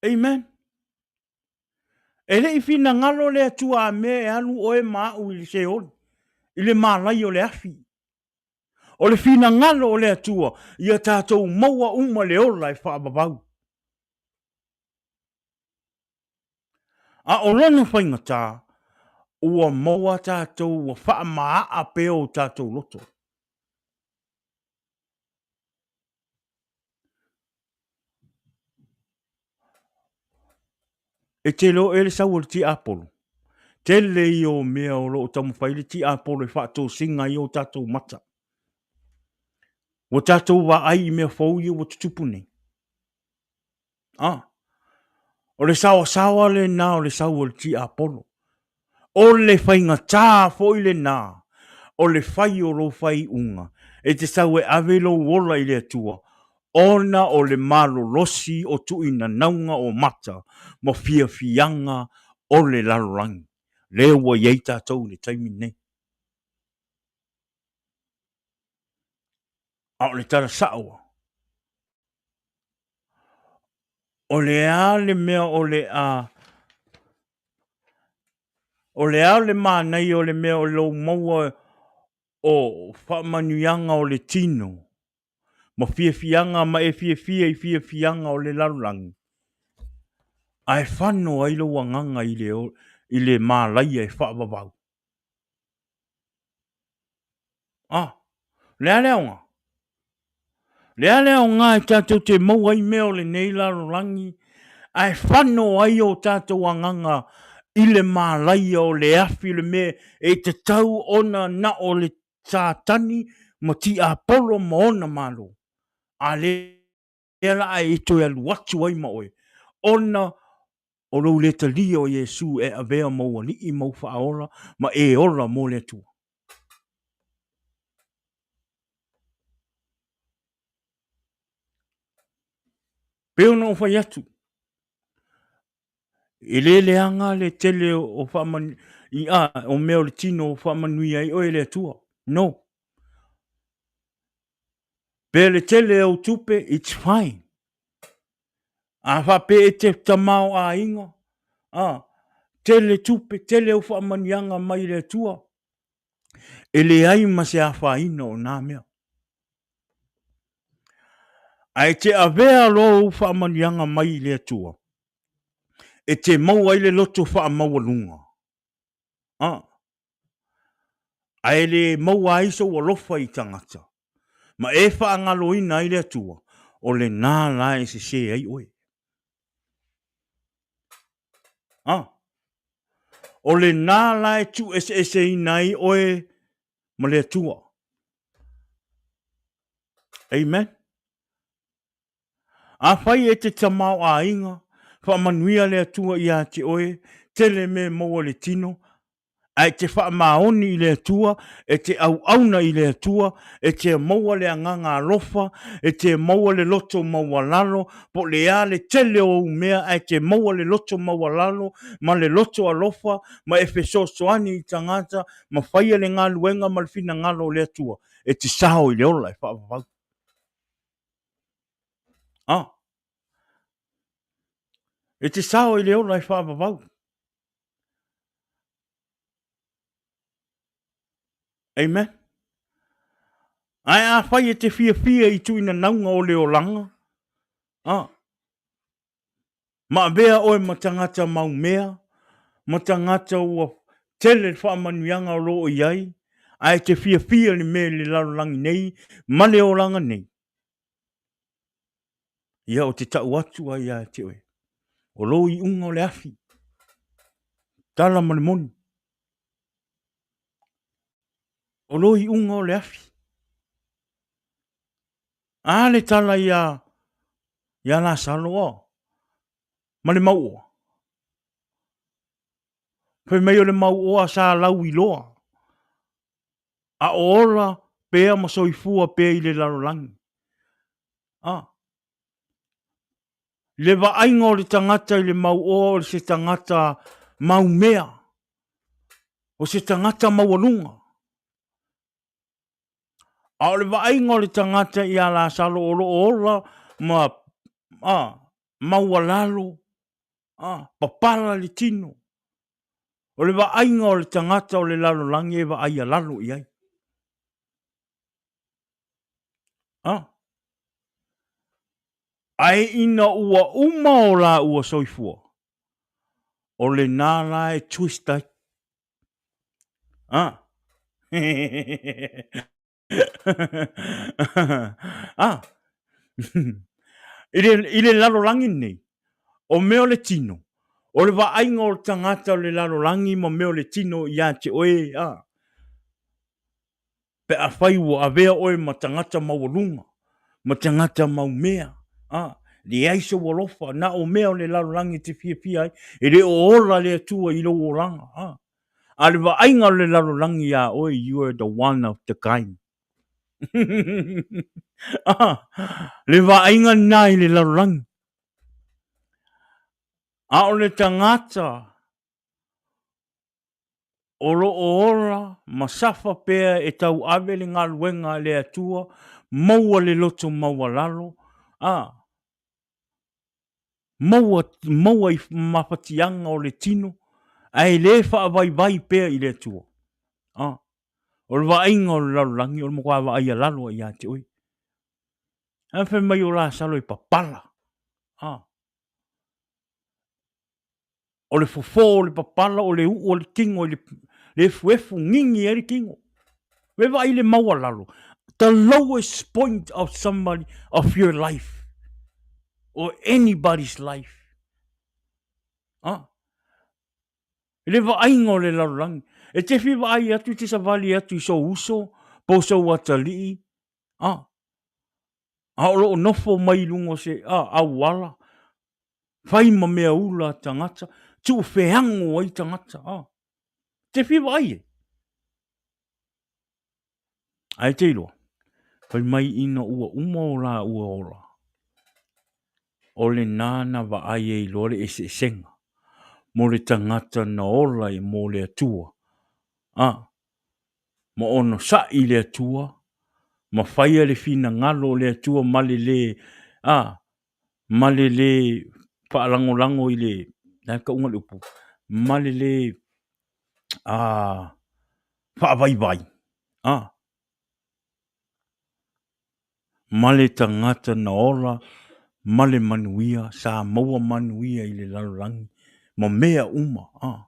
Amen. E le i finagalo le Atua a mea e alu oe ma au i le Seoli, i le malai o le afi. O le finagalo o le Atua, ia tatou maua uma le ola e faavavau. A o lona faigata, ua maua tatou ua faamaaa pea o tatou loto. E te iloa ea le sau o le tiapolo? Tele ia o mea o lo o taumafai le tiapolo e faatosina ai o tatou mata. Ua tatou vaai i mea fou ia ua tutupu nei. Ah, o le saoasaoa lena o le sau o le tiapolo. O le faigatā foi lena o le fai o lou faaiuga e te sau e ave lou ola i le Atua, ona o le malolosi o tuuinanauga o mata ma fiafiaga o le lalolagi, lea ua i ai tatou i le taimi lenei. A o le tala sao, o le a le mea o le a O le a le manaia o le mea o lou maua o faamanuiaga o le tino ma fiafiaga ma e fiafia i fiafiaga o le lalolagi, ae fano ai lou agaga i le, i le malaia e faavavau. Ah, le a le aoga? Le a le aoga e tatou te maua ai mea o lenei lalolagi, ae fano ai o tatou agaga i le malaia o le afi o le mea e tatau ona na o le Satani ma tiapolo ma ona malo, a lea la a e toe alu atu ai ma oe, ona o lou le talia o Iesu e avea ma ou Alii ma ou Faaola ma e ola mo le Atua. Pei ona ou fai atu, e le leaga le tele o faamanu, i, a, o mea o le tino o faamanuia ai oe le Atua. No. Pe le tele o tupe, it's fine. A faapea e te tamaoaiga, a, tele tupe, tele au faamanuiaga mai le Atua, e leai ma se afaina o na mea. Ae te avea lou faamanuiaga mai i le Atua, e te maua ai le loto faamaualuga. A, ae le maua ai sou alofa i tagata, ma e faagaloina ai le Atua, o lena la e sesē ai oe. A, o lena la e tuueseeseina ai oe ma le Atua. Amen. Afai e te tamaoaiga, faamanuia le Atua iā te oe, tele mea maua i le tino, ae te faamaoni i le Atua, e te auauna i le Atua, e te maua le agaga alofa, e te maua le loto maualalo, po o le a le tele o ou mea, ae te maua le loto maualalo ma le loto alofa, ma e fesoasoani i tagata, ma faia le galuega ma le finagalo o le Atua, e te sao i le ola e faavavau. Ah. E te sao i le ola e faavavau. Amen. Ae afai e te fiafia i tuinanauga o le olaga, ah, ma avea oe ma tagata maumea, ma tagata ua tele le faamanuiaga o lo o i ai, ae te fiafia i le mea i le lalolagi nei ma le olaga nei, ia ou te tau atu ai ia te oe, o lou iuga o le afi, tala ma le moni. O lou iuga o le afi. A le tala ia, ia Lasalo, o, ma le mauoa. Fai mai o le mauoa sa lau iloa, a o ola pea ma soifua pea i le lalolagi. A, le vaaiga o le tagata i le mauoa o se tagata maumea, o se tagata maualuga. A o le vaaiga o le tagata iā Lasalo o lo o ola ma a, maualalo, a, papala le tino. O le vaaiga o le tagata o le lalolagi e vaai alalo i ai. A. Ae ina ua uma o lāua soifua, o lena la e twist ai. Ah. ah. I le, I le lalolagi nei, o mea o le tino, O le vaaiga o le tagata o le lalolagi ma mea o le tino ia te oe, a. Pe afai ua avea oe ma tagata maualuga, ma tagata maumea, a, leai sou alofa, na o mea o le lalolagi e te fiafia ai, e le o ola le Atua i lou olaga, a. A le vaaiga o le lalolagi iā oe, you are the one of the kind. a, le vaaiga lena i le lalolagi. A o le tagata o lo o ola ma safa pea e tauave le galuega a le Atua, maua le loto maualalo, a, maua, maua i mafatiaga o le tino, ae le faavaivai pea i le Atua. A, o le vaaiga o le lalolagi, o le matua vaaia lalo ia te oe. Ae fai mai o Lasalo e papala. A, O le fofo o le papala o le uu o le tino i le efuefu gigi ai le tino. Ve vaai le maualalo. The lowest point of somebody of your life or anybody's life. Ah. Le vaaiga o le lalolagi. E te fia vaai atu, te savali atu i sou uso, po o sou atalii. Ah. A o lo o nofo mai i luga o se ah, auala, fai ma mea ula tagata, tuufeago ai tagata. Ah. Te fia vaai e. Ae te iloa, fai mai ina ua uma o la ua ola, o lena na vaai ai loa le eseesega mo le tagata na ola i mo le Atua. Ah, ma onosai i le Atua, ma faia le finagalo o le Atua ma le lē, a, ma le lē faalagolago i le, le a le tauga o le upu, ma le lē, a, faavaivai, a, ma le tagata na ola ma le manuia, sa maua manuia i le lalolagi ma mea uma, a.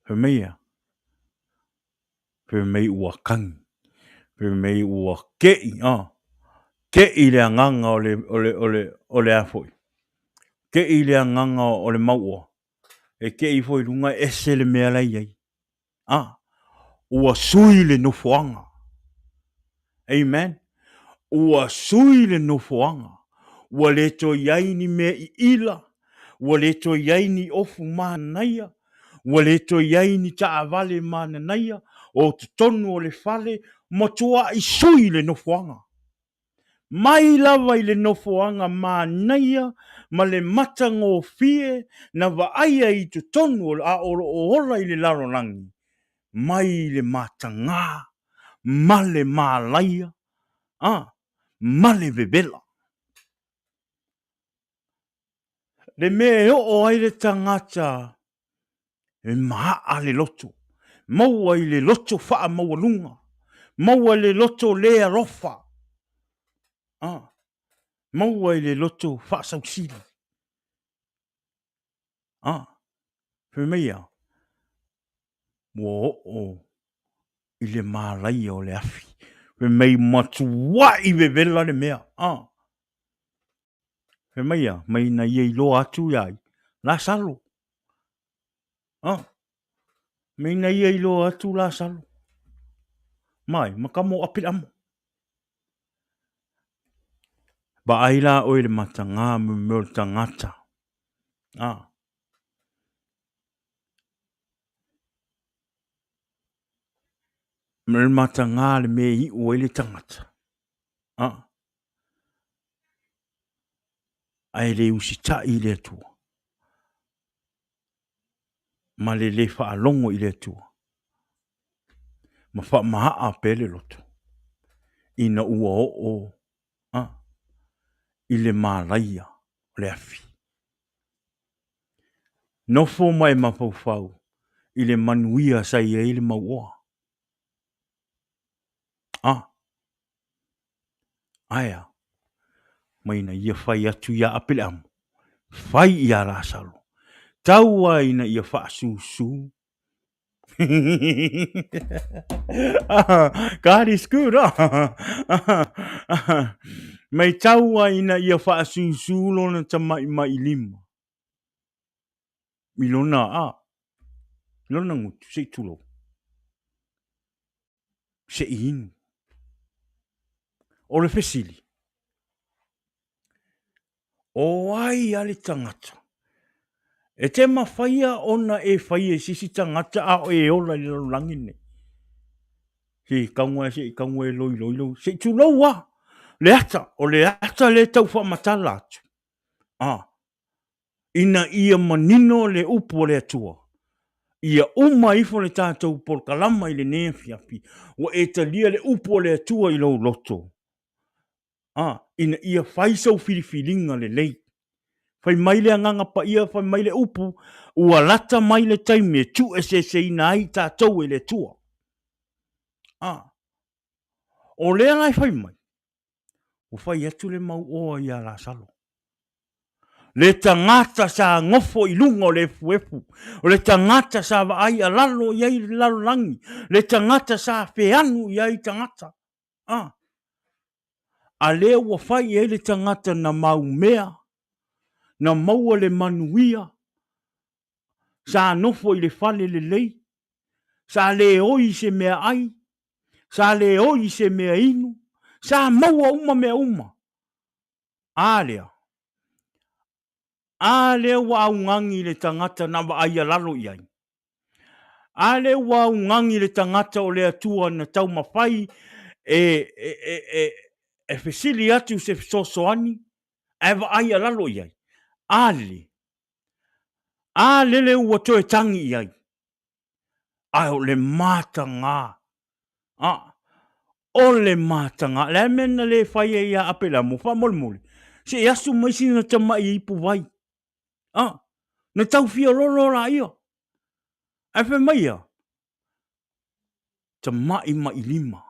Fai mai ia, fai mai ua kagi, fai mai ua keʻi, a, keʻi le agaga o le, o le, o le, o le a foi, keʻi le agaga o le mauoa, e keʻi foi i luga e ese le mea la e i ai. A, ua sui le nofoaga. Amen. Ua sui le nofoaga. Ua le toe i ai ni mea iila, ua le toe i ai ni ofu manaia, ua le toe i ai ni taavale mananaia, o totonu o le fale, matuai sui le nofoaga. Mai lava i le nofoaga manaia ma le matagofie na vaaia i totonu o a o lo o ola i le lalolagi, mai i le matagā, ma le malaia, a, ma le vevela. Le mea e oo ai le tagata e maa le loto, maua i le loto faamaualuga, maua i le loto le alofa, ah, maua i le loto faasausili. Ah, fai mai ia, ua oo i le malaia o le afi. Fai mai matuai vevela le mea. Ah, Fai mai ia, mai na ia iloa atu ia ai, Lasalo. Ah, mai na ia iloa atu Lasalo. Mai, ma ka mo Apiramo. Vaai la oe le matagā mo mea o le tagata. Ah. Ma le matagā le mea i iu ai le tagata. Ah. Ae le usitai i le Atua, ma le le faalogo i le Atua, ma faamaaa pea le loto, ina ua oo a, i le malaia o le afi. Nofo ma e mafaufau i le manuia sa i ai le mauoa. A, Aea, mai na ia fai atu iā Apeleamo, fai iā Lasalo, tau ai ina ia faasusū. God is good. Maitau ai ina ia faasusu lona tamaimailima i lona a, lona gutu, se i tulou, se i inu. O le fesili, o ai a le tagata e te mafaia ona e faia i se isi tagata a o e ola i le lalolagi lenei? Se tago se i tago e loiloi lou, se i tulou lava le ata, o le ata lea e tau faamatala atu, a, ina ia manino le upu a le Atua, ia uma ifo le tatou polokalama i lenei afiafi, ua e talia le upu a le Atua i lou loto, a, ina ia fai sou filifiliga lelei. Fai mai le Agaga Paia, fai mai le upu, ua lata mai le taimi e tuueseeseina ai tatou e le Atua. A, o lea la e fai mai, ua fai atu le mauoa ia Lasalo. Le tagata sa nofo i luga o le efuefu, o le tagata sa vaai alalo i ai le lalolagi, le tagata sa feanu i ai tagata. A, a lea ua fai i ai le tagata na maumea, na maua le manuia, sa nofo i le fale lelei, sa le oi i se meaai, sa le oi i se meainu, sa maua uma mea uma. A lea, a lea ua augani le tagata na vaaia lalo i ai. A lea ua augani le tagata o le Atua na taumafai e, e, e, e, e fesili atu se fesoasoani ae vaaia lalo i ai. A lele, a lele ua toe tagi i ai. Ae o le mataga. A, o le mataga. O le a le mea na le fai ai ia Apelamo? Faamolemole, se i asu mai sina tamai ipu vai. A, na tau fiololo laia. Ae fai mai ia, tama'i mailima.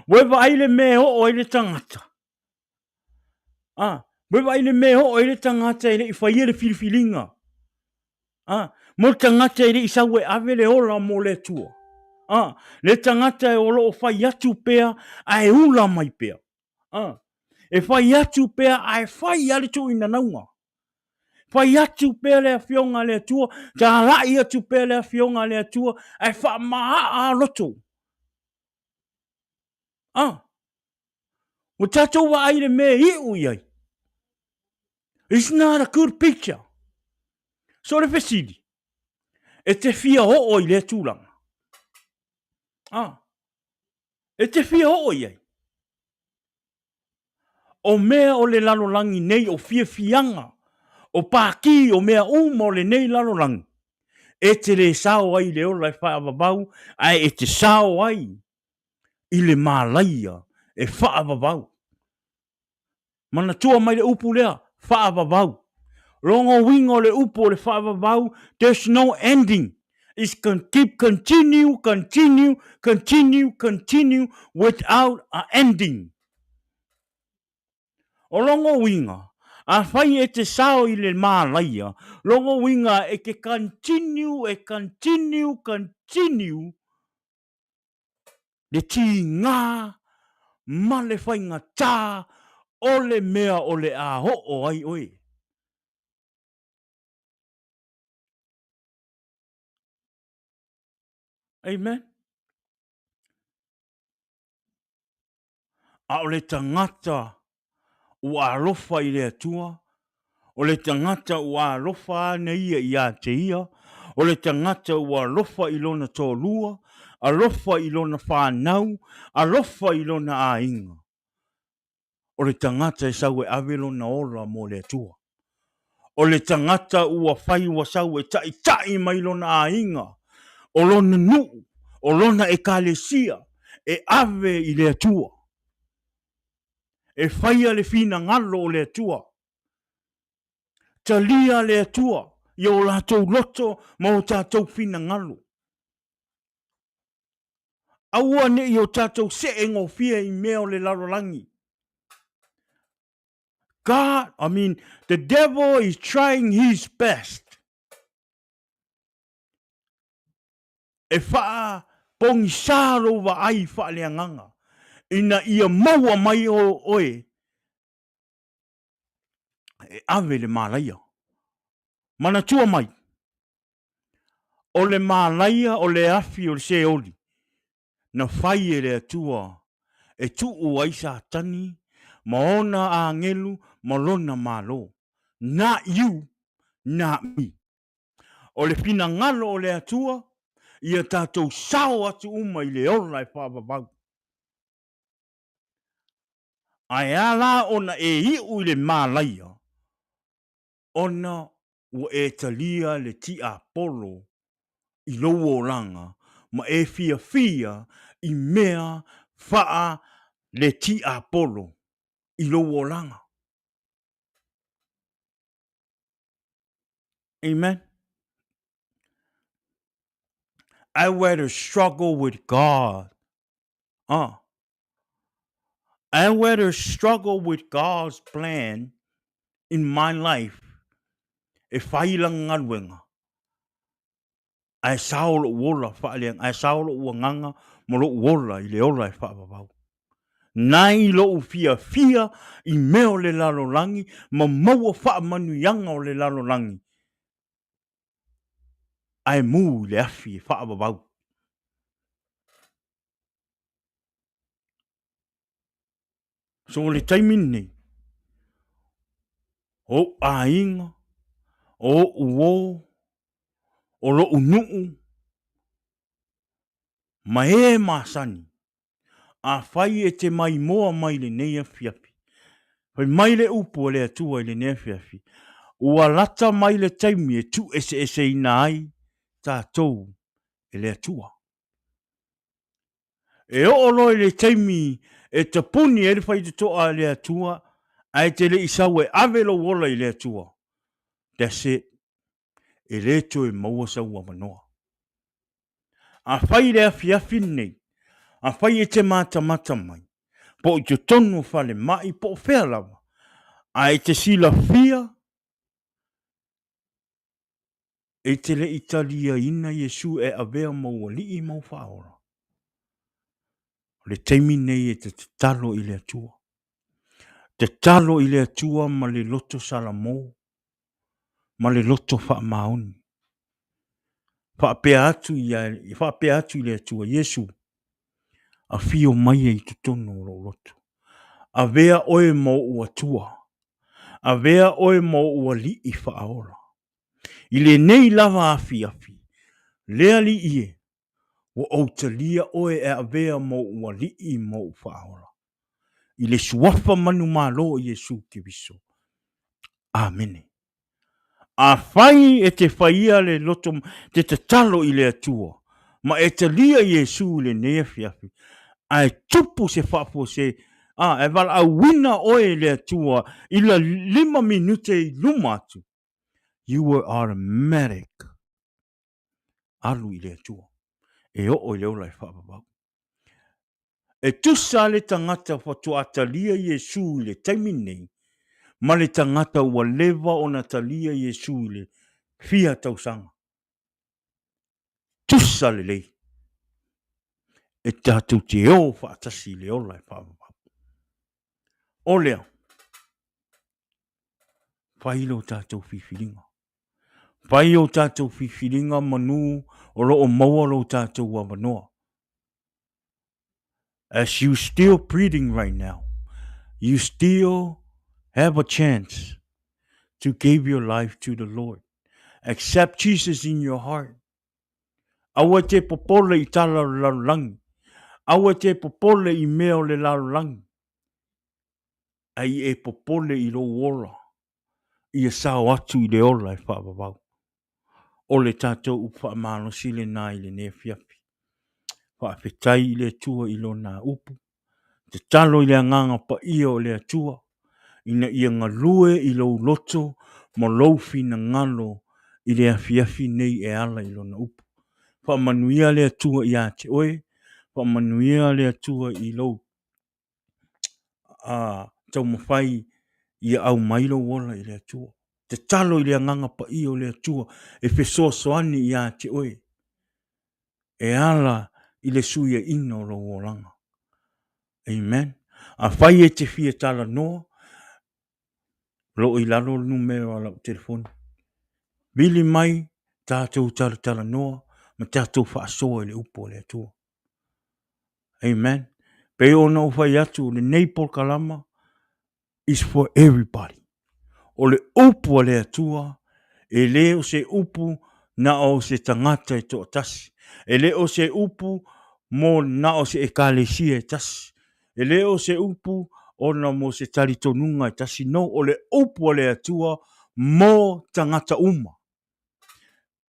Ua e vaai le mea e oo ai le tagata. Ah, ua e vaai le mea e oo ai le tagata e le i faia le filifiliga. Ah, mo le tagata e le i sau e ave le ola mo le Atua. Ah, le tagata o lo o fai atu pea ae ula mai pea. Ah, e fai atu pea ae fai lava le tuuinanauga. Fai atu pea le Afioga a le Atua, talai atu pea le Afioga a le Atua, ae faamaaa loto. Ah, ua tatou vaai i le mea e iu i ai. It's not a good picture. So le fesili, e te fia oo i lea tulaga? Ah, e te fia oo i ai? O mea o le lalolagi nei, o fiafiaga, o pākī, o mea uma o lenei lalolagi, e te lē sao ai i le ola e faavavau, ae e te sao ai i le malaia e faavavau. Manatua mai le upu lea, faavavau. Logo uiga o le upu o le faavavau, there's no ending. It's can keep continue, continue, continue, continue without a ending. O logo uiga, afai e te sao i le mālaia, logo uiga e te continue, e continue, continue le tīgā ma le faigata o le mea o le a oo ai oe. Amen. A o le tagata ua alofa i le Atua, o le tagata ua alofa ana ia iā te ia, o le tagata ua alofa i lona toalua, alofa i lona fanau, alofa i lona aiga. O le tagata e sau e ave lona ola mo le Atua. O le tagata ua fai ua sau e taʻitaʻi mai lona aiga, o lona nuu, o lona ekalesia, e ave i le Atua. E faia le finagalo o le Atua. Talia le Atua i o latou loto ma o tatou finagalo. Aua ne i o tatou see gofie i mea o le lalolagi. God, I mean, the devil is trying his best. E faapogisā lou vaai faaleagaga ina ia maua mai oe e ave le malaia. Manatua mai, o le malaia o le afi o le Seoli na fai e le Atua e tuu ai Satani ma ona agelu ma lona malo. Not you, not me. O le finagalo o le Atua, ia tatou sao atu uma i le ola e faavavau. Ae a la ona e iu i le malaia, ona ua e talia le tiapolo i lou olaga ma e fiafia i mea faa le tiapolo i lou olaga. Amen. I rather struggle with God. I rather struggle with God's plan in my life e fai lana galuega ae sao lou ola faaleaga, ae sao lou agaga ma lou ola i le ola e faavavau. Nai lou fiafia i mea o le lalolagi ma maua faamanuiaga o le lalolagi, ae mu i le afi e faavavau. So o le taimi lenei, o ou aiga, o ou uo, o lou nuu, ma e masani, afai e te maimoa mai lenei afiafi, fai mai le upu a le Atua i lenei afiafi, ua lata mai le taimi e tuueseeseina ai tatou e le Atua. E oo loa i le taimi e tapuni ai le faitotoa a le Atua, ae te le i sau e ave lou ola i le Atua, that's it, e le toe maua sau avanoa. Afai i le afiafi lenei, afai e te matamata mai, po o i totonu o falemai po o fea lava, ae e te silafia e te le i taliaina Iesu e avea ma ou Alii ma ou Faaola, o le taimi lenei e te tatalo i le Atua. Tatalo i le Atua ma le loto salamo, ma le loto faamaoni. Faapea atu ia, faapea atu i le Atua, Iesu, afio mai i totonu o lou loto. Avea oe ma ou Atua. Avea oe ma ou Alii faaola. I lenei lava afiafi, le Alii e, ua ou talia oe e avea ma ou Alii ma ou Faaola. I le Suafa manumalo o Iesu Keriso. Amene. Afai e te faia le loto te tatalo i le Atua, ma e talia Iesu i lenei afiafi, ae tupu se faafuasei, a, e valaauina oe e le Atua i la lima minute i luma atu, you were automatic alu i le Atua e oo i le ola e faavavau. E tusa le tagata faatoa talia Iesu i le taimi nei ma le tagata ua leva ona talia Iesu i le fia tausaga. Tusa lelei e tatou te o faatasi i le ola e faavavau. O lea, fai lo tatou filifiliga. Fai o tatou filifiliga manu o lo o maua lo tatou avanoa. As you still breathing right now, you still have a chance to give your life to the Lord. Accept Jesus in your heart. Aua te popole i tala o le lalolagi. Aua te popole i mea o le lalolagi. Ai e popole i lou ola, ia sao atu i le ola e faavavau. O le tatou upu faamalosi lena i lenei afiafi. Faafetai i le Atua i Lona upu. Tatalo i le Agaga Paia o le Atua ina ia galue i lou loto ma lou finagalo i le afiafi nei e ala i Lona upu. Faamanuia le Atua ia te oe, faamanuia le Atua i lou taumafai ia aumai lou ola i le Atua. Tatalo i le Agaga Paia o le Atua e fesoasoani ia te oe. e ala i le suiaina o lou olaga. Amen. Afai e te fia talanoa, lo o i lalo le numera o lau telefoni. Vili mai tatou talatalanoa ma tatou faasoa i le upu a le Atua. Amen. Pei ona ou fai atu, lenei polokalama is for everybody. O le upu a le Atua, e le o se upu na o se tagata e toatasi. E le o se upu mo na o se ekalesia e tasi. E le o se upu ona mo se talitonuga e tasi. No, o le upu a le Atua mo tagata uma.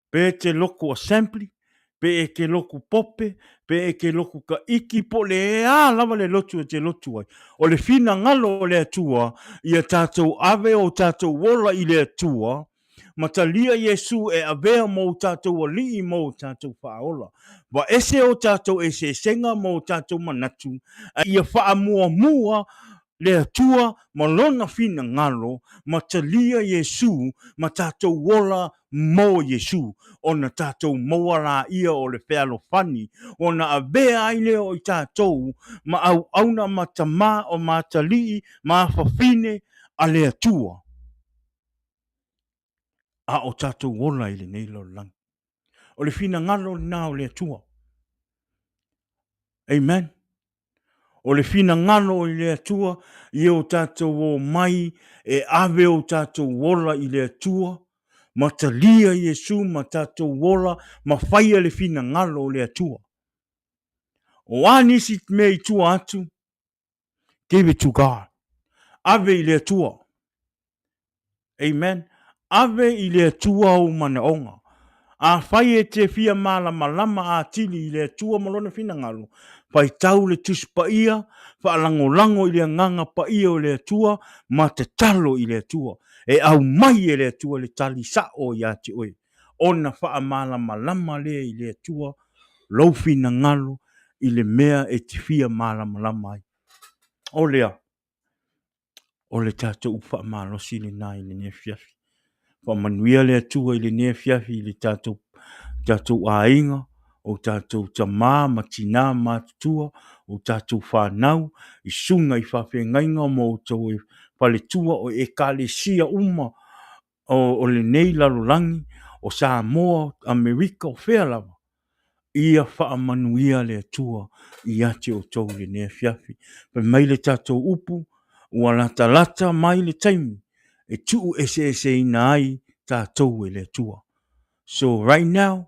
Pe e te loku assembly, pe e te loku pope, pe e te loku taiki, po o le a lava le lotu e te lotu ai. O le finagalo o le Atua, ia tatou ave o tatou ola i le Atua, ma talia Iesu e avea mo tatou Alii mo tatou Faaola. Vaese o tatou eseesega ma o tatou manatu, a ia faamuamua le Atua ma Lona finagalo, ma talia Iesu ma tatou ola mo Iesu, ona tatou maua laia o le fealofani, ona avea ai lea o i tatou ma auauna ma tama o ma atalii ma afafine a le Atua, a o tatou ola i lenei lalolagi. O le finagalo lena o le Atua. Amen. O le finagalo i le Atua ia o tatou omai e ave o tatou ola i le Atua, ma talia Iesu ma tatou ola ma faia le finagalo o le Atua. O a nisi mea i tua atu, give it to God. Ave i le Atua. Amen. Ave i le Atua ou manaoga. Afai e te fia malamalama atili i le Atua ma Lona finagalo, faitau le Tusi Paia, faalagolago i le Agaga Paia o le Atua, ma tatalo i le Atua. E aumai e le Atua le tali sao ia te oe, ona faamalamalama lea i le Atua lou finagalo i le mea e te fia malamalama ai. O lea. O le tatou upu faamalosi lena i lenei afiafi. Faamanuia le Atua i lenei afiafi i le tatou, tatou aiga, o tatou tamā ma tinā matutua, o tatou fanau, i susuga i faafeagaiga ma outou faletua, o ekalesia uma o lenei lalolagi, o Samoa, Amerika, o fea lava, ia faamanuia le Atua ia te outou i lenei afiafi. Fai mai le tatou upu, ua latalata mai le taimi e tuueseeseina ai tatou e le Atua. So right now,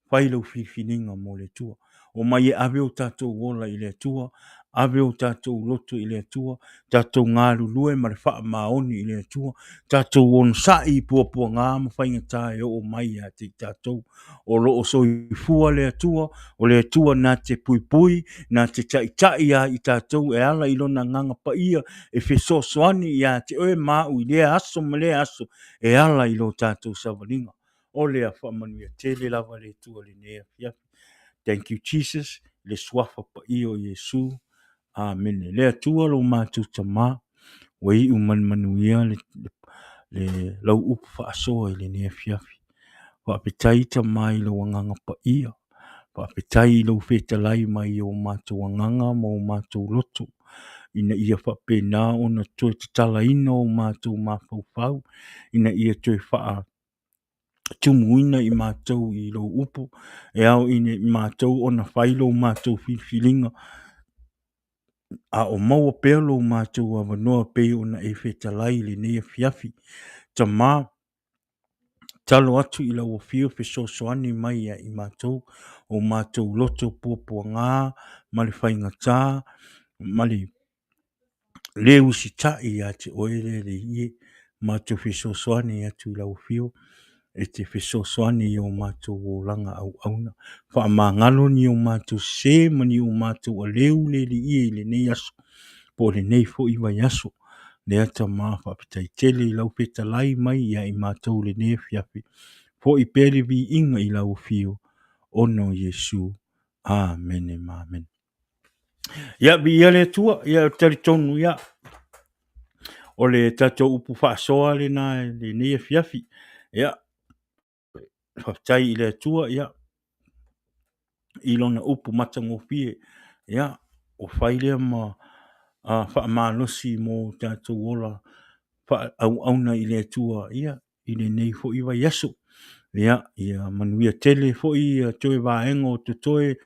fai lau filifiliga mo le Atua. Omai e ave o tatou ola i le Atua, ave o tatou loto i le Atua, tatou galulue ma le faamaoni i le Atua, tatou onosai i puapuaga ma faigata e oo mai ia te i tatou. O lo o soifua le Atua, o le Atua na te puipui, na te taitai ia i tatou e ala i lona Agaga Paia e fesoasoani ia te oe ma au i lea aso ma lea aso e ala i lo tatou savaliga. O lea faamanuia tele lava le Atua i lenei afiafi. Thank you Jesus, i le suafa paia o Iesu. Amene. Le Atua lo matou Tamā, ua iu ma le manuia le, le, lau upu faasoa i lenei afiafi. Faafetai Tamā i lou agaga paia. Faafetai i lou fetalai mai i o matou agaga ma o matou loto, ina ia faapena ona toe tatalaina o matou mafaufau, ina ia toe faa tumuina i matou i lou upu, e ao i matou ona fai lo matou filifiliga, a o maua pea lo matou avanoa pei ona e fetalai i lenei afiafi. Tamā, talo atu i lau afio fesoasoani mai ia i matou, o matou loto puapuaga ma le faigata ma le le usitai ia te oe le Alii e, matou fesoasoani atu i lau Afio e te fesoasoani i o matou olaga auauna. Faamagalo ni o matou sē ma ni o matou aleu le Alii e i lenei aso po o lenei foi vaiaso. Lea Tama faafetai tele i lau fetalai mai ia i matou i lenei afiafi. Foi pea le viiga i lau Afio ona o Iesu. Amene ma amene. Ia, viia le Atua, ia, ou te talitonu, ia, o le tatou upu faasoa lena i lenei afiafi. Ia, faafetai i le Atua, ia, i lona upu matagofie, ia, ua fai lea ma faamalosi mo tatou ola faaauauna i le Atua, ia, i lenei foi vaiaso. Ia, ia manuia tele foi ia toe vaega o totoe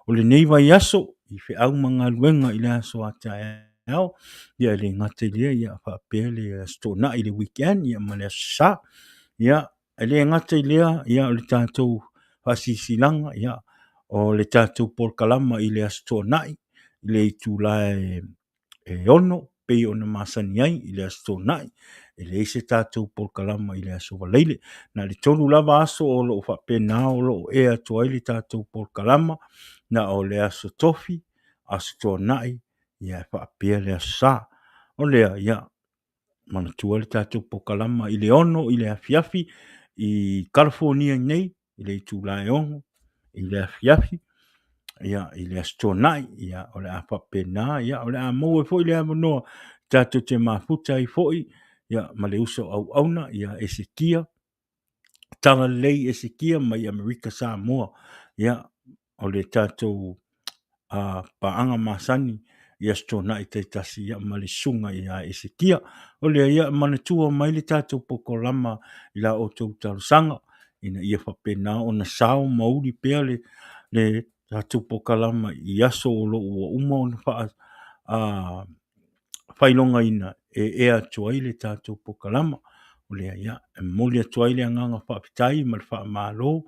o lenei vaiaso i feau ma galuega i le aso a taeao. Ia, e le gata i lea, ia faapea le Aso Toonai i le weekend, ia ma le Aso Sa. Ia, e le gata i lea, ia, o le tatou faasilasilaga, ia, o le tatou polokalama i le Aso Toonai i le itula e 6 pei ona masani ai i le Aso Toonai. E leai se tatou polokalama i le Aso Faraile. Na o le 3 lava aso o lo o faapena o lo o ea atu ai le tatou polokalama, na o le Aso Tofi, Aso Toonai, ia faapea le Aso Sa. O lea, ia, manatua le tatou polokalama i le 6 i le afiafi i Kalifonia nei, i le itula e 6 i le afiafi, ia, i le Aso Toonai, ia, o le a faapena, ia, o le a maua foi le avanoa tatou te mafuta ai foi, ia, ma le uso auauna ia Esekia, Talalelei Esekia mai Amerika Samoa. Ia, o le tatou paaga masani i Aso Toonai taitasi, ia, ma le susuga ia Esekia. O lea, ia, manatua mai le tatou polokalama i la outou talosaga, ina ia faapena ona sao ma uli pea le tatou polokalama i aso o lo o ua uma ona faailogaina e ea atu ai le tatou polokalama. O lea, ia, e momoli atu ai le agaga faafetai ma le faamalo,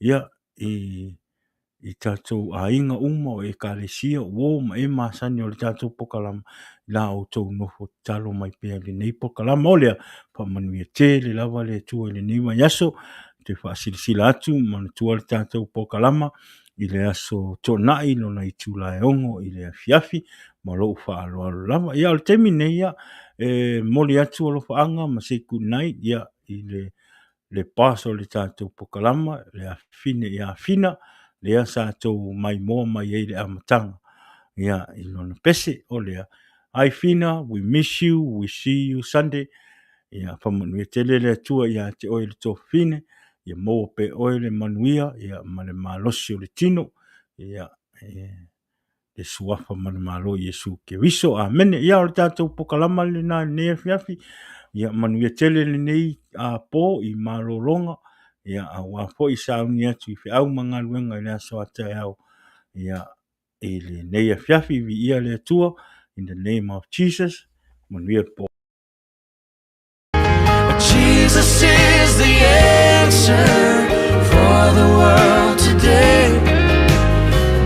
ia, i tatou aiga uma o Ekalesia, o uo ma e masani o le tatou polokalama, i la outou nofo tatalo mai pea i lenei polokalama. O lea, faamanuia tele lava le Atua i lenei vaiaso. Ou te faasilasila atu, manatua le tatou polokalama i le Aso Toonai lona itula e 6 i le afiafi, ma lou faaaloalo lava. Ia, o le taimi lenei, ia, e momoli atu alofaaga ma say good night, ia, i le boss o le tatou polokalama, le afafine ia Fina, lea sa tou maimoa mai ai i le amataga, ia, i lona pese. O lea, hi Fina, we miss you, we see you Sunday. Ia, faamanuia tele le Atua ia te oe le tuafafine, ia maua pea e oe le manuia, ia, ma le malosi o le tino, ia, e le suafa ma le Malo o Iesu Keriso. Amene. Ia, o le tatou polokalama lena i lenei afiafi. Ia, manuia tele lenei po i malologa, ia, aua foi sauni atu i feau ma galuega i le aso a taeao, ia, i lenei afiafi. Viia le Atua. In the name of Jesus. Manuia le po. Jesus is the answer for the world today.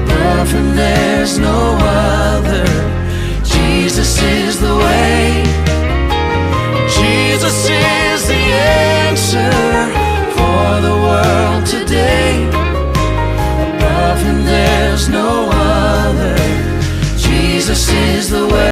Above him there's no